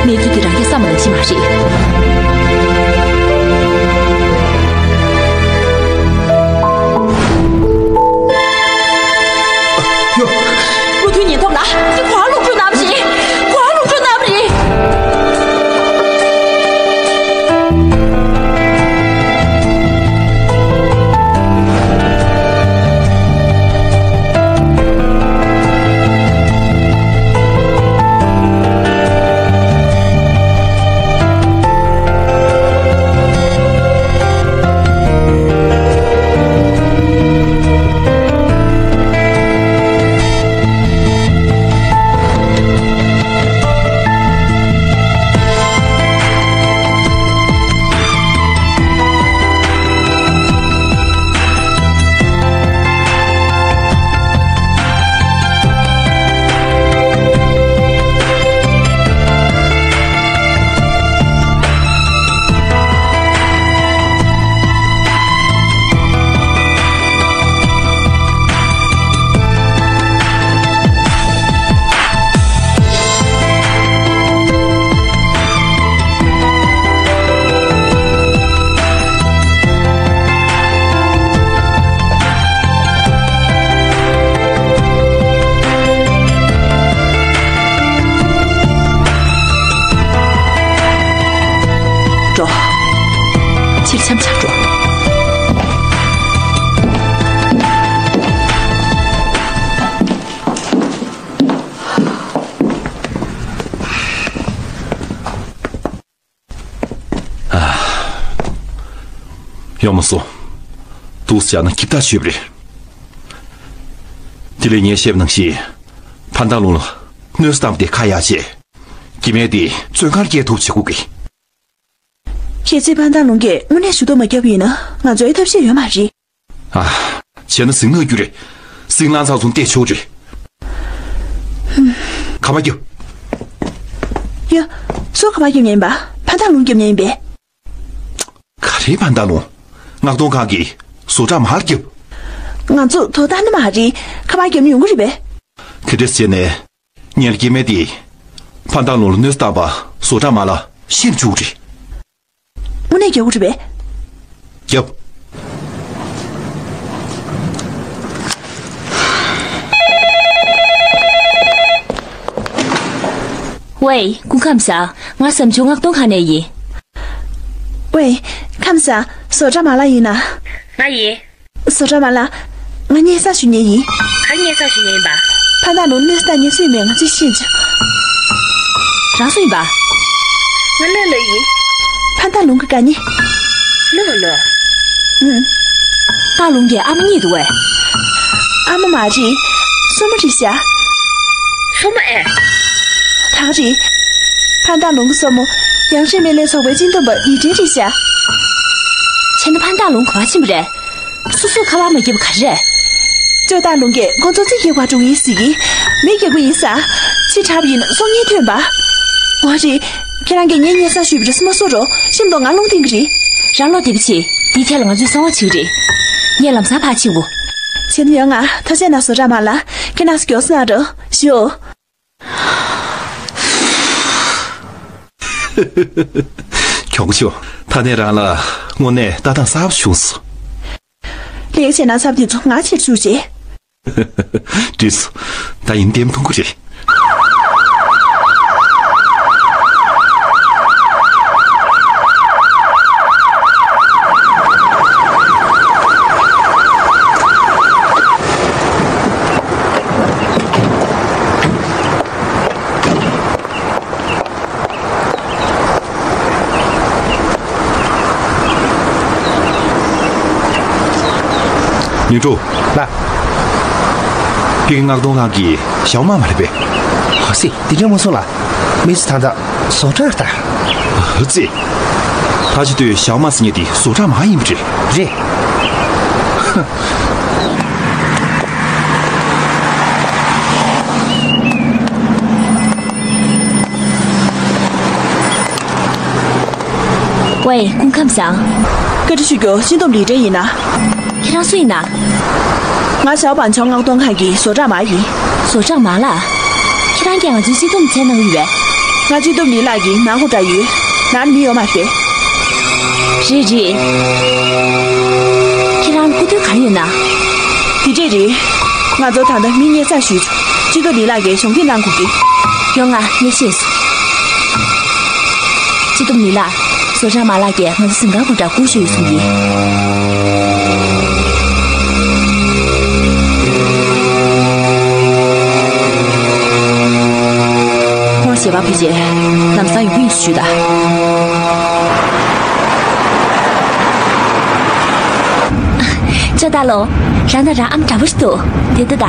གནས་ཚུལ་འདི་རང་གིས་བསམ་པ་ནང་བཞིན་མ་རེད། ཡོ། མུ་མཐུད་ཉེན་རྟོག་ལ་ཁོ་ལོག་རྒྱུ་ནམ་རེད། ཁོ་ལོག་རྒྱུ་ནམ་རེད། འགྲོ། ཕྱིར་འཆམ་ཆག་འགྲོ། ཡོང་མ་སོང་། འདུག་སེ་བྱས་ན་ཁྱིམ་བདག་ཆོས་པ་རེད། དེ་ལས་ངས་བཤད་པ་ནང་བཞིན་ཕན་ཐང་ལུང་ལ་གནོད་འཚེ་བཏང་བ་དེ་ཁ་ཡར་བྱས། སྐྱེ་དམན་དེ་བཙོན་ཁང་སྐྱེལ་ཐུབ་བྱེད་དགོས་ཀྱི། གལ་སྲིད་ཕན་ཐང་ལུང་གིས་དངོས་གནས་ཞུ་གཏུག་མ་བརྒྱབ་པ་ཡིན་ན་ང་ཚོའི་ཐབས་ཤེས་ཡོད་མ་རེད། ཨ། བྱས་ན་ཟིང་ན་རྒྱུ་རེད། ཟིང་ལངས་ཚར་སོང་བལྟས་ཆོག་རེད། ཁ་པར་རྒྱབ། ཡ། སུར་ཁ་པར་རྒྱབ་མཁན་ཡིན་པ། ཕན་ཐང་ལུང་རྒྱབ་མཁན་ཡིན་པས། ག་རེ་ཕན་ཐང་ལུང་། མངགས་གཏོང་ཁང་གི་བཟོ་གྲྭ་མར་རྒྱབ། ང་ཚོ་དོ་བདག་ནི་མ་རེད། ཁ་པར་རྒྱབ་ནི་ཡོང་གི་རེད་པས། དེ་འདྲས་བྱས་ནས། ངའི་སྐྱེ་དམན་དེ་ཕན་ཐང་ལུང་ལ་གནོད་འཚེ་བཏང་བ་བཟོ་གྲྭ་མ་ལ་ཤེས་བཅུག་རེད། དངོས་གནས་རྒྱག་དགོས་རེད་པས། རྒྱབ། ཝེ། སྐུ་ཁམས་བཟང་། ང་ཟམ་ཆུང་མངགས་གཏོང་ཁང་ནས་ཡིན། ཝེ། ཁམས་བཟང་། བཟོ་གྲྭ་མ་ལ་ཡིན་ན། ང་ཡིན། བཟོ་གྲྭ་མ་ལ། ང་སྙན་སེང་ཞུ་མཁན་ཡིན། ག་རེ་སྙན་སེང་ཞུ་མཁན་ཡིན་པ། ཕ་ཏག་ལུང་གནས་སུ་ད་ཉེ་སུ་ཡིན་མེད་ང་ཚོས་ཤེས་བྱུང་། རང་སུ་ཡིན་པ། ང་ལ་ལ་ཡིན། ཕ་ཏག་ལུང་གི་དགའ་ཉེ། ལོ་ལོ། ཨུམ། ཏག་ལུང་གི་ཨ་མ་གཉིས་འདུག་བས། ཨ་མ་མ་རེད། སྲུ་མོ་རེད་ཤག་སྲུ་མོ་ཨེ། ཐང་རེད། ཕ་ཏག་ལུང་གི་སྲུ་མོ་ཡང་ཧྲེ་མེ་ལེ་ཚོགས་པའི་སྤྱི་འདོམས་པ་ལི་ཀྲེན་རེད་ཤག་བྱས་ན་ཕ་ཏག་ལུང་ག་པར་ཕྱིན་པ་རེད། སོ་སོས་ཁ་པར་མ་བརྒྱབ་པ་ག་རེ་རེད། ཅོ་ཏག་ལུང་གིས་ཁོང་ཚོ་རྩིས་རྒྱག་པར་འགྲོ་གི་ཡིན་ཟེར་གི། མི་རྒྱག་པ་ཡིན་ས། ཕྱི་དྲགས་པ་ཡིན་སོང་ཉིན་ཐོན་པ། འོ་རེད། ཁྱེད་རང་གིས་ངའི་སྙན་སེང་ཞུས་པ་རེད་སོ་མ་སོ་རོ་ཤིན་ཏུ་ང་བློ་གཏིང་གི་རེད། རང་བློ་བདེ་པོ་བྱེད། འདིའི་ཐད་ལ་ང་ཚོས་གསང་བ་བྱེད་ཀྱི་རེད། ངས་ལམ་སང་ཕར་ཕྱིན་གོ། བྱས་ན་ཡོང་ང་ཐུགས་རྗེ་གནང་བཟོ་གྲྭ་མ་ལགས་ཁྱེད་རང་ཚོ་མགྱོགས་སེ་གནང་རོགས་ཞུ། གྱོང་ཆུང་། ད་ནས་རང་ལ་དངོས་གནས་ལྟ་སྟངས་གསར་པ་བྱུང་སོང་། ལས་བྱེད་ན་ཚབ་དེ་ཚོ་ང་ཕྱིར་བཅུག་བྱེད། འགྲིག་སོང་། ད་ཡིན་ལྟད་མཐོང་གི་རེད། ཉིན་ཀྲུང་ལགས། ཕ་གི་མངགས་གཏོང་ཁང་གི་ཞའོ་མ་མ་རེད་པས། ཧ་སི། དེ་འདྲ་མ་སོང་ལ། མི་ཚོ་ད་ལྟ་བཟོ་གྲྭར་ལྟ། ཧུ་ཙི། ད་ཅི་དུས་ཞའོ་མ་ཟེར་མཁན་དེ་བཟོ་གྲྭ་མ་ཡིན་པ་རེད། རེད། ཝེ། སྐུ་ཁམས་བཟང་། བཀའ་འདྲི་ཞུ་རྒྱུ་སྤྱི་འདོམས་ལི་ཀྲེན་ཡིན་ན། ཁྱེད་རང་སུ་ཡིན་ན། ང་ཞའོ་པན་ཆའོ་མངགས་གཏོང་ཁང་གི་བཟོ་གྲྭ་མ་ཡིན། བཟོ་གྲྭ་མ་ལགས། ཁྱེད་རང་གིས་ང་ཚོའི་སྤྱི་འདོམས་མཚན་གནང་གི་ཡོད་པས། ང་སྤྱི་འདོམས་ལི་ལགས་ཀྱིས་ནང་སྒོ་འདྲ་ཡོད། ནང་མི་ཡོད་མ་རེད། རེད་རེད། ཁྱེད་རང་སྐུ་དོན་ག་རེ་ཡོད་ན། དེ་འདྲས་རེད། ང་ཚོ་ད་ལྟ་མི་སྙན་སེང་ཞུས་བྱུང་། སྤྱི་འདོམས་ལི་ལགས་ཀྱིས་གཞོགས་འདེགས་གནང་དགོས་ཀྱི། ཡོང་ང་། ངས་ཤེས་སོང་། སྤྱི་འདོམས་ལི་ལགས། བཟོ་གྲྭ་མ་ལགས་ཀྱིས་ང་ཚོ་གཟིམ་ཁང་སྒོ་འགྲམ་སྒུག་བཞུགས་ཡོད་གསུངས་ཡིན། ཁོང་ཞལ་པར་ཕུལ་རྗེས་ལམ་སང་ཡོང་གི་ཡིན་ཞུས་དང་། ཅོ་ཏ་ལོ། རང་དང་རང་ཨ་མ་འདྲ་པོ་ཞིག་འདུག་དེ་ལྟ་ད།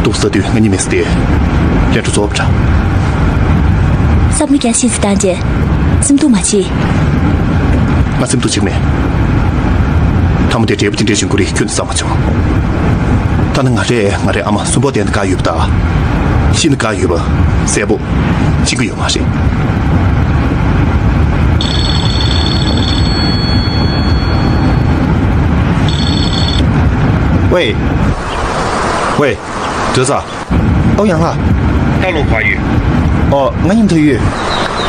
ཏོག་ཙམ་དུས་ང་གཉིས་མེད་ས་དེ། ལས་འཕྲོ་རྫོགས་པ་འདྲ། བསམ་བློ་རྒྱ་ཆེ་ཙམ་བཏང་རྗེས། སེམས་སྡུག་མ་བྱེད། ང་སེམས་སྡུག་བྱེད་མེད། ཐ་མ་དེ་འབྲས་བུ་དེ་འདྲའི་འབྱུང་གི་རེད་ཁྱོན་ནས་བསམ་མ་བྱུང་། ཐ་ན་ང་རས་ང་རའི་ཨ་མ་གསོན་པོ་བསྡད་ན་དགའ་ཡོད་པ་དང་། ཤི་ན་དགའ་ཡོད་པ་གསལ་པོ་ཤེས་ཀྱི་ཡོད་མ་རེད། ཝེ། ཝེ། བྲེལ་ཚར། ཨོ་ཡང་ལགས། ཏག་ལུང་ག་པར་ཡོད། ཨོ་ང་མཉམ་དུ་ཡོད།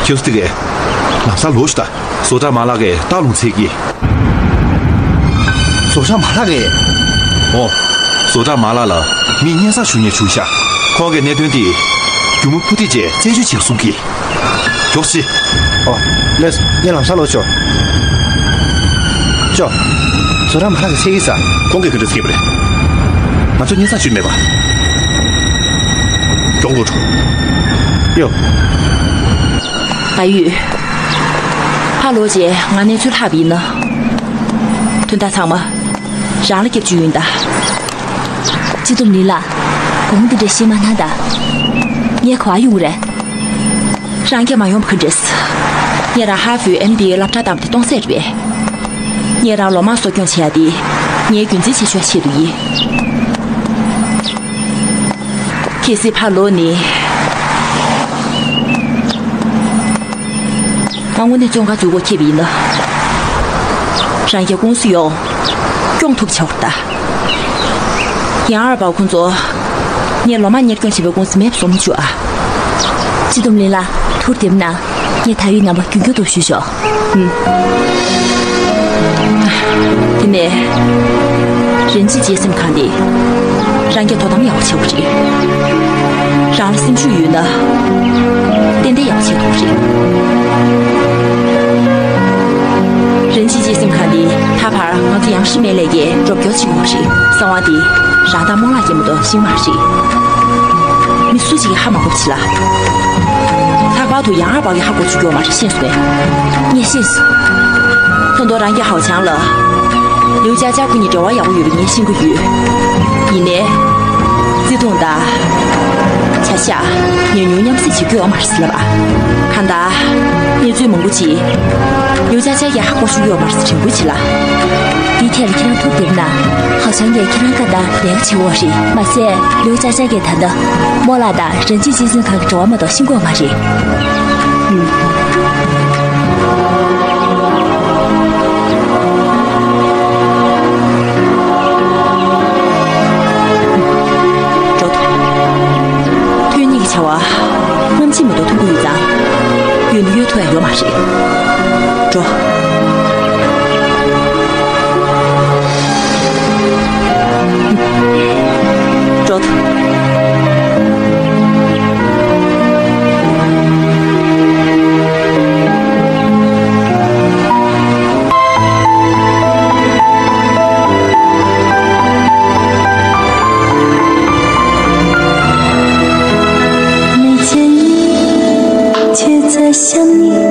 ཁྱོད་ཚོ་དེ་གས། ལམ་སང་ལོག་ཤོག་ད། བཟོ་གྲྭ་མ་ལགས་ཀྱིས་ཏག་ལུང་འཚོལ་གྱི། བཟོ་གྲྭ་མ་ལགས་ཀྱིས། ཨོ། བཟོ་གྲྭ་མ་ལགས་ལ་མི་སྙན་སེང་ཞུ་མཁན་བྱུང་ཤག་ཁོང་གིས་གནད་དོན་དེ་རྒྱུ་མ་ཕུ་ཐེ་བྱས་རྩད་གཅོད་བྱེད་གསུང་གི། མགྱོགས་ཤིག་ཨོ། ལགས་སོ། ངས་ལམ་སང་ལོག་ཆོག་ཅོ། བཟོ་གྲྭ་མ་ལགས་ཀྱིས་འཚོལ་གྱི་ཟེར། ཁོང་གིས་ག་འདྲ་ཟེར་གྱི་རེད། ང་ཚོས་སྙན་སེང་ཞུས་མེད་པ། མགྱོགས་ལོག་འགྲོ། ཡོ། ད་ཡོད། ཕར་ལོག་རྗེས་ང་གནས་ཚུལ་ལྷག་པ་ཡིན་ན། དོན་དག་ཚང་མ་རང་ལ་སྐྱབས་བཅོལ་ཡིན་ད། སྤྱི་འདོམས་ལི་ལགས། དགོངས་པ་འདི་འདྲ་བཞེས་མ་གནང་ད། ངས་ག་པར་ཡོང་གི་རེད། རང་གིས་མ་ཡོང་བ་ག་འདྲས། ངས་རང་ཧ་ཧྥུའི་ཨེམ་ཌི་ཨེ་སློབ་གྲྭར་བཏང་བ་དེ་སྟོང་ཟད་རེད་པས། ངས་རང་ལོ་མང་གསོ་སྐྱོང་བྱེད་ཡ་དེ། ངའི་རྒྱུན་འཛིན་བྱེད་ཕྱོགས་ཆེད་དུ་ཡིན། གལ་སྲིད་ཕར་ལོག་ནས། ང་དངོས་གནས་བཙོན་ཁང་འཛུལ་དགོས་ཁེལ་བ་ཡིན་ན། རང་རྒྱལ་ཀུང་སི་ཡོངས་སྐྱོང་ཐུབ་བྱ་བར་གདའ། ཡང་ཨར་པའོ་ཁོང་ཚོ། ངས་ལོ་མང་གཉེར་སྐྱོང་བྱས་པའི་ཀུང་སི་མེད་པ་བཟོ་མ་བཅུག་ཨ། སྤྱི་འདོམས་ལི་ལགས་ཐུགས་བདེ་པོ་གནང་། ངས་ད་ཡོད་རྣམ་པ་རྒྱུན་སྐྱོང་ཐོག་ཞུས་ཆོག་ཨུམ། དེ་ནས། རིན་ཆེན་གཅེས་སེམས་ཁང་དེ། རང་གིས་དོ་དམ་ཡག་པོ་བྱེད་དགོས་རེད། རང་ལ་སེམས་ཤུགས་ཡོད་ན། ཏན་ཏན་ཡག་པོ་བྱེད་ཐུབ་ཀྱི་རེད། ཅི་མེད་ལས་ཀྱི་རོབ་སྐྱོར་བྱེད་དགོས་པ་རེད། གསང་བ་འདི་རང་དང་རྨོ་ལགས་ཀྱི་མ་གཏོགས་ཤེས་མ་རེད། མི་སུ་གཅིག་གིས་ཧ་མ་གོ་བྱེད་ལ། ལྷག་པར་དུ་ཡང་ཨ་པ་གིས་ཧ་གོ་བཅུག་གི་ཡོད་མ་རེད། ཤེས་སོང་ངས། ངས་ཤེས་སོང་། ཁོང་ཚོ་རང་གི་ཧའོ་ཆང་ལ་ལིའུ་ཅཱ་ཅཱ་ཁོ་གཉིས་འབྲེལ་བ་ཡག་པོ་ཡོད་པ་ངས་ཤེས་ཀྱི་ཡོད། ཡིན་ནའི། བརྩེ་དུང་དང་། བྱ་གཞག་ཉུང་ཉུང་མཉམ་བསྲེས་བྱེད་རྒྱུ་ཡོད་མ་རེད་ཟེར་ལབ་པ། གང་ལྟར། གནས་ཚུལ་མང་པོ་ཅིག་ལིའུ་ཅཱ་ཅཱ་གིས་ཧ་གོ་བཅུག་གི་ཡོད་མ་རེད་ཟེར་དྲན་སྐུལ་བྱེད་ལ། འདིའི་ཐད་ལ་ཁྱེད་རང་ཐུགས་བདེ་པོ་གནང་། ཧའོ་ཆང་གིས་ཁྱེད་རང་ཁ་བརྡ་ལས་ཀ་བྱེད་དགོས་པ་རེད། མ་ཟད་ལིའུ་ཅཱ་ཅཱ་གིས་ད་ལྟ་རྨོ་ལགས་དང་རང་ཕྱོགས་སྤྱི་མཚན་ཁང་གི་འབྲེལ་བ་མ་གཏོགས་ཤེས་ཀྱི་ཡོད་མ་རེད། ཨུམ། འགྲོ་ཐུབ། ཁྱོད་གཉིས་ཀྱི་བྱ་བ་ནམ་ཕྱེད་མ་གཏོགས་མཐོང་གི་ཡོད་ཙང་། གཡོལ་ནས་གཡོལ་ཐུབ་ཡ་ཡོད་མ་རེད། འགྲོ། འགྲོ་ཐུབ།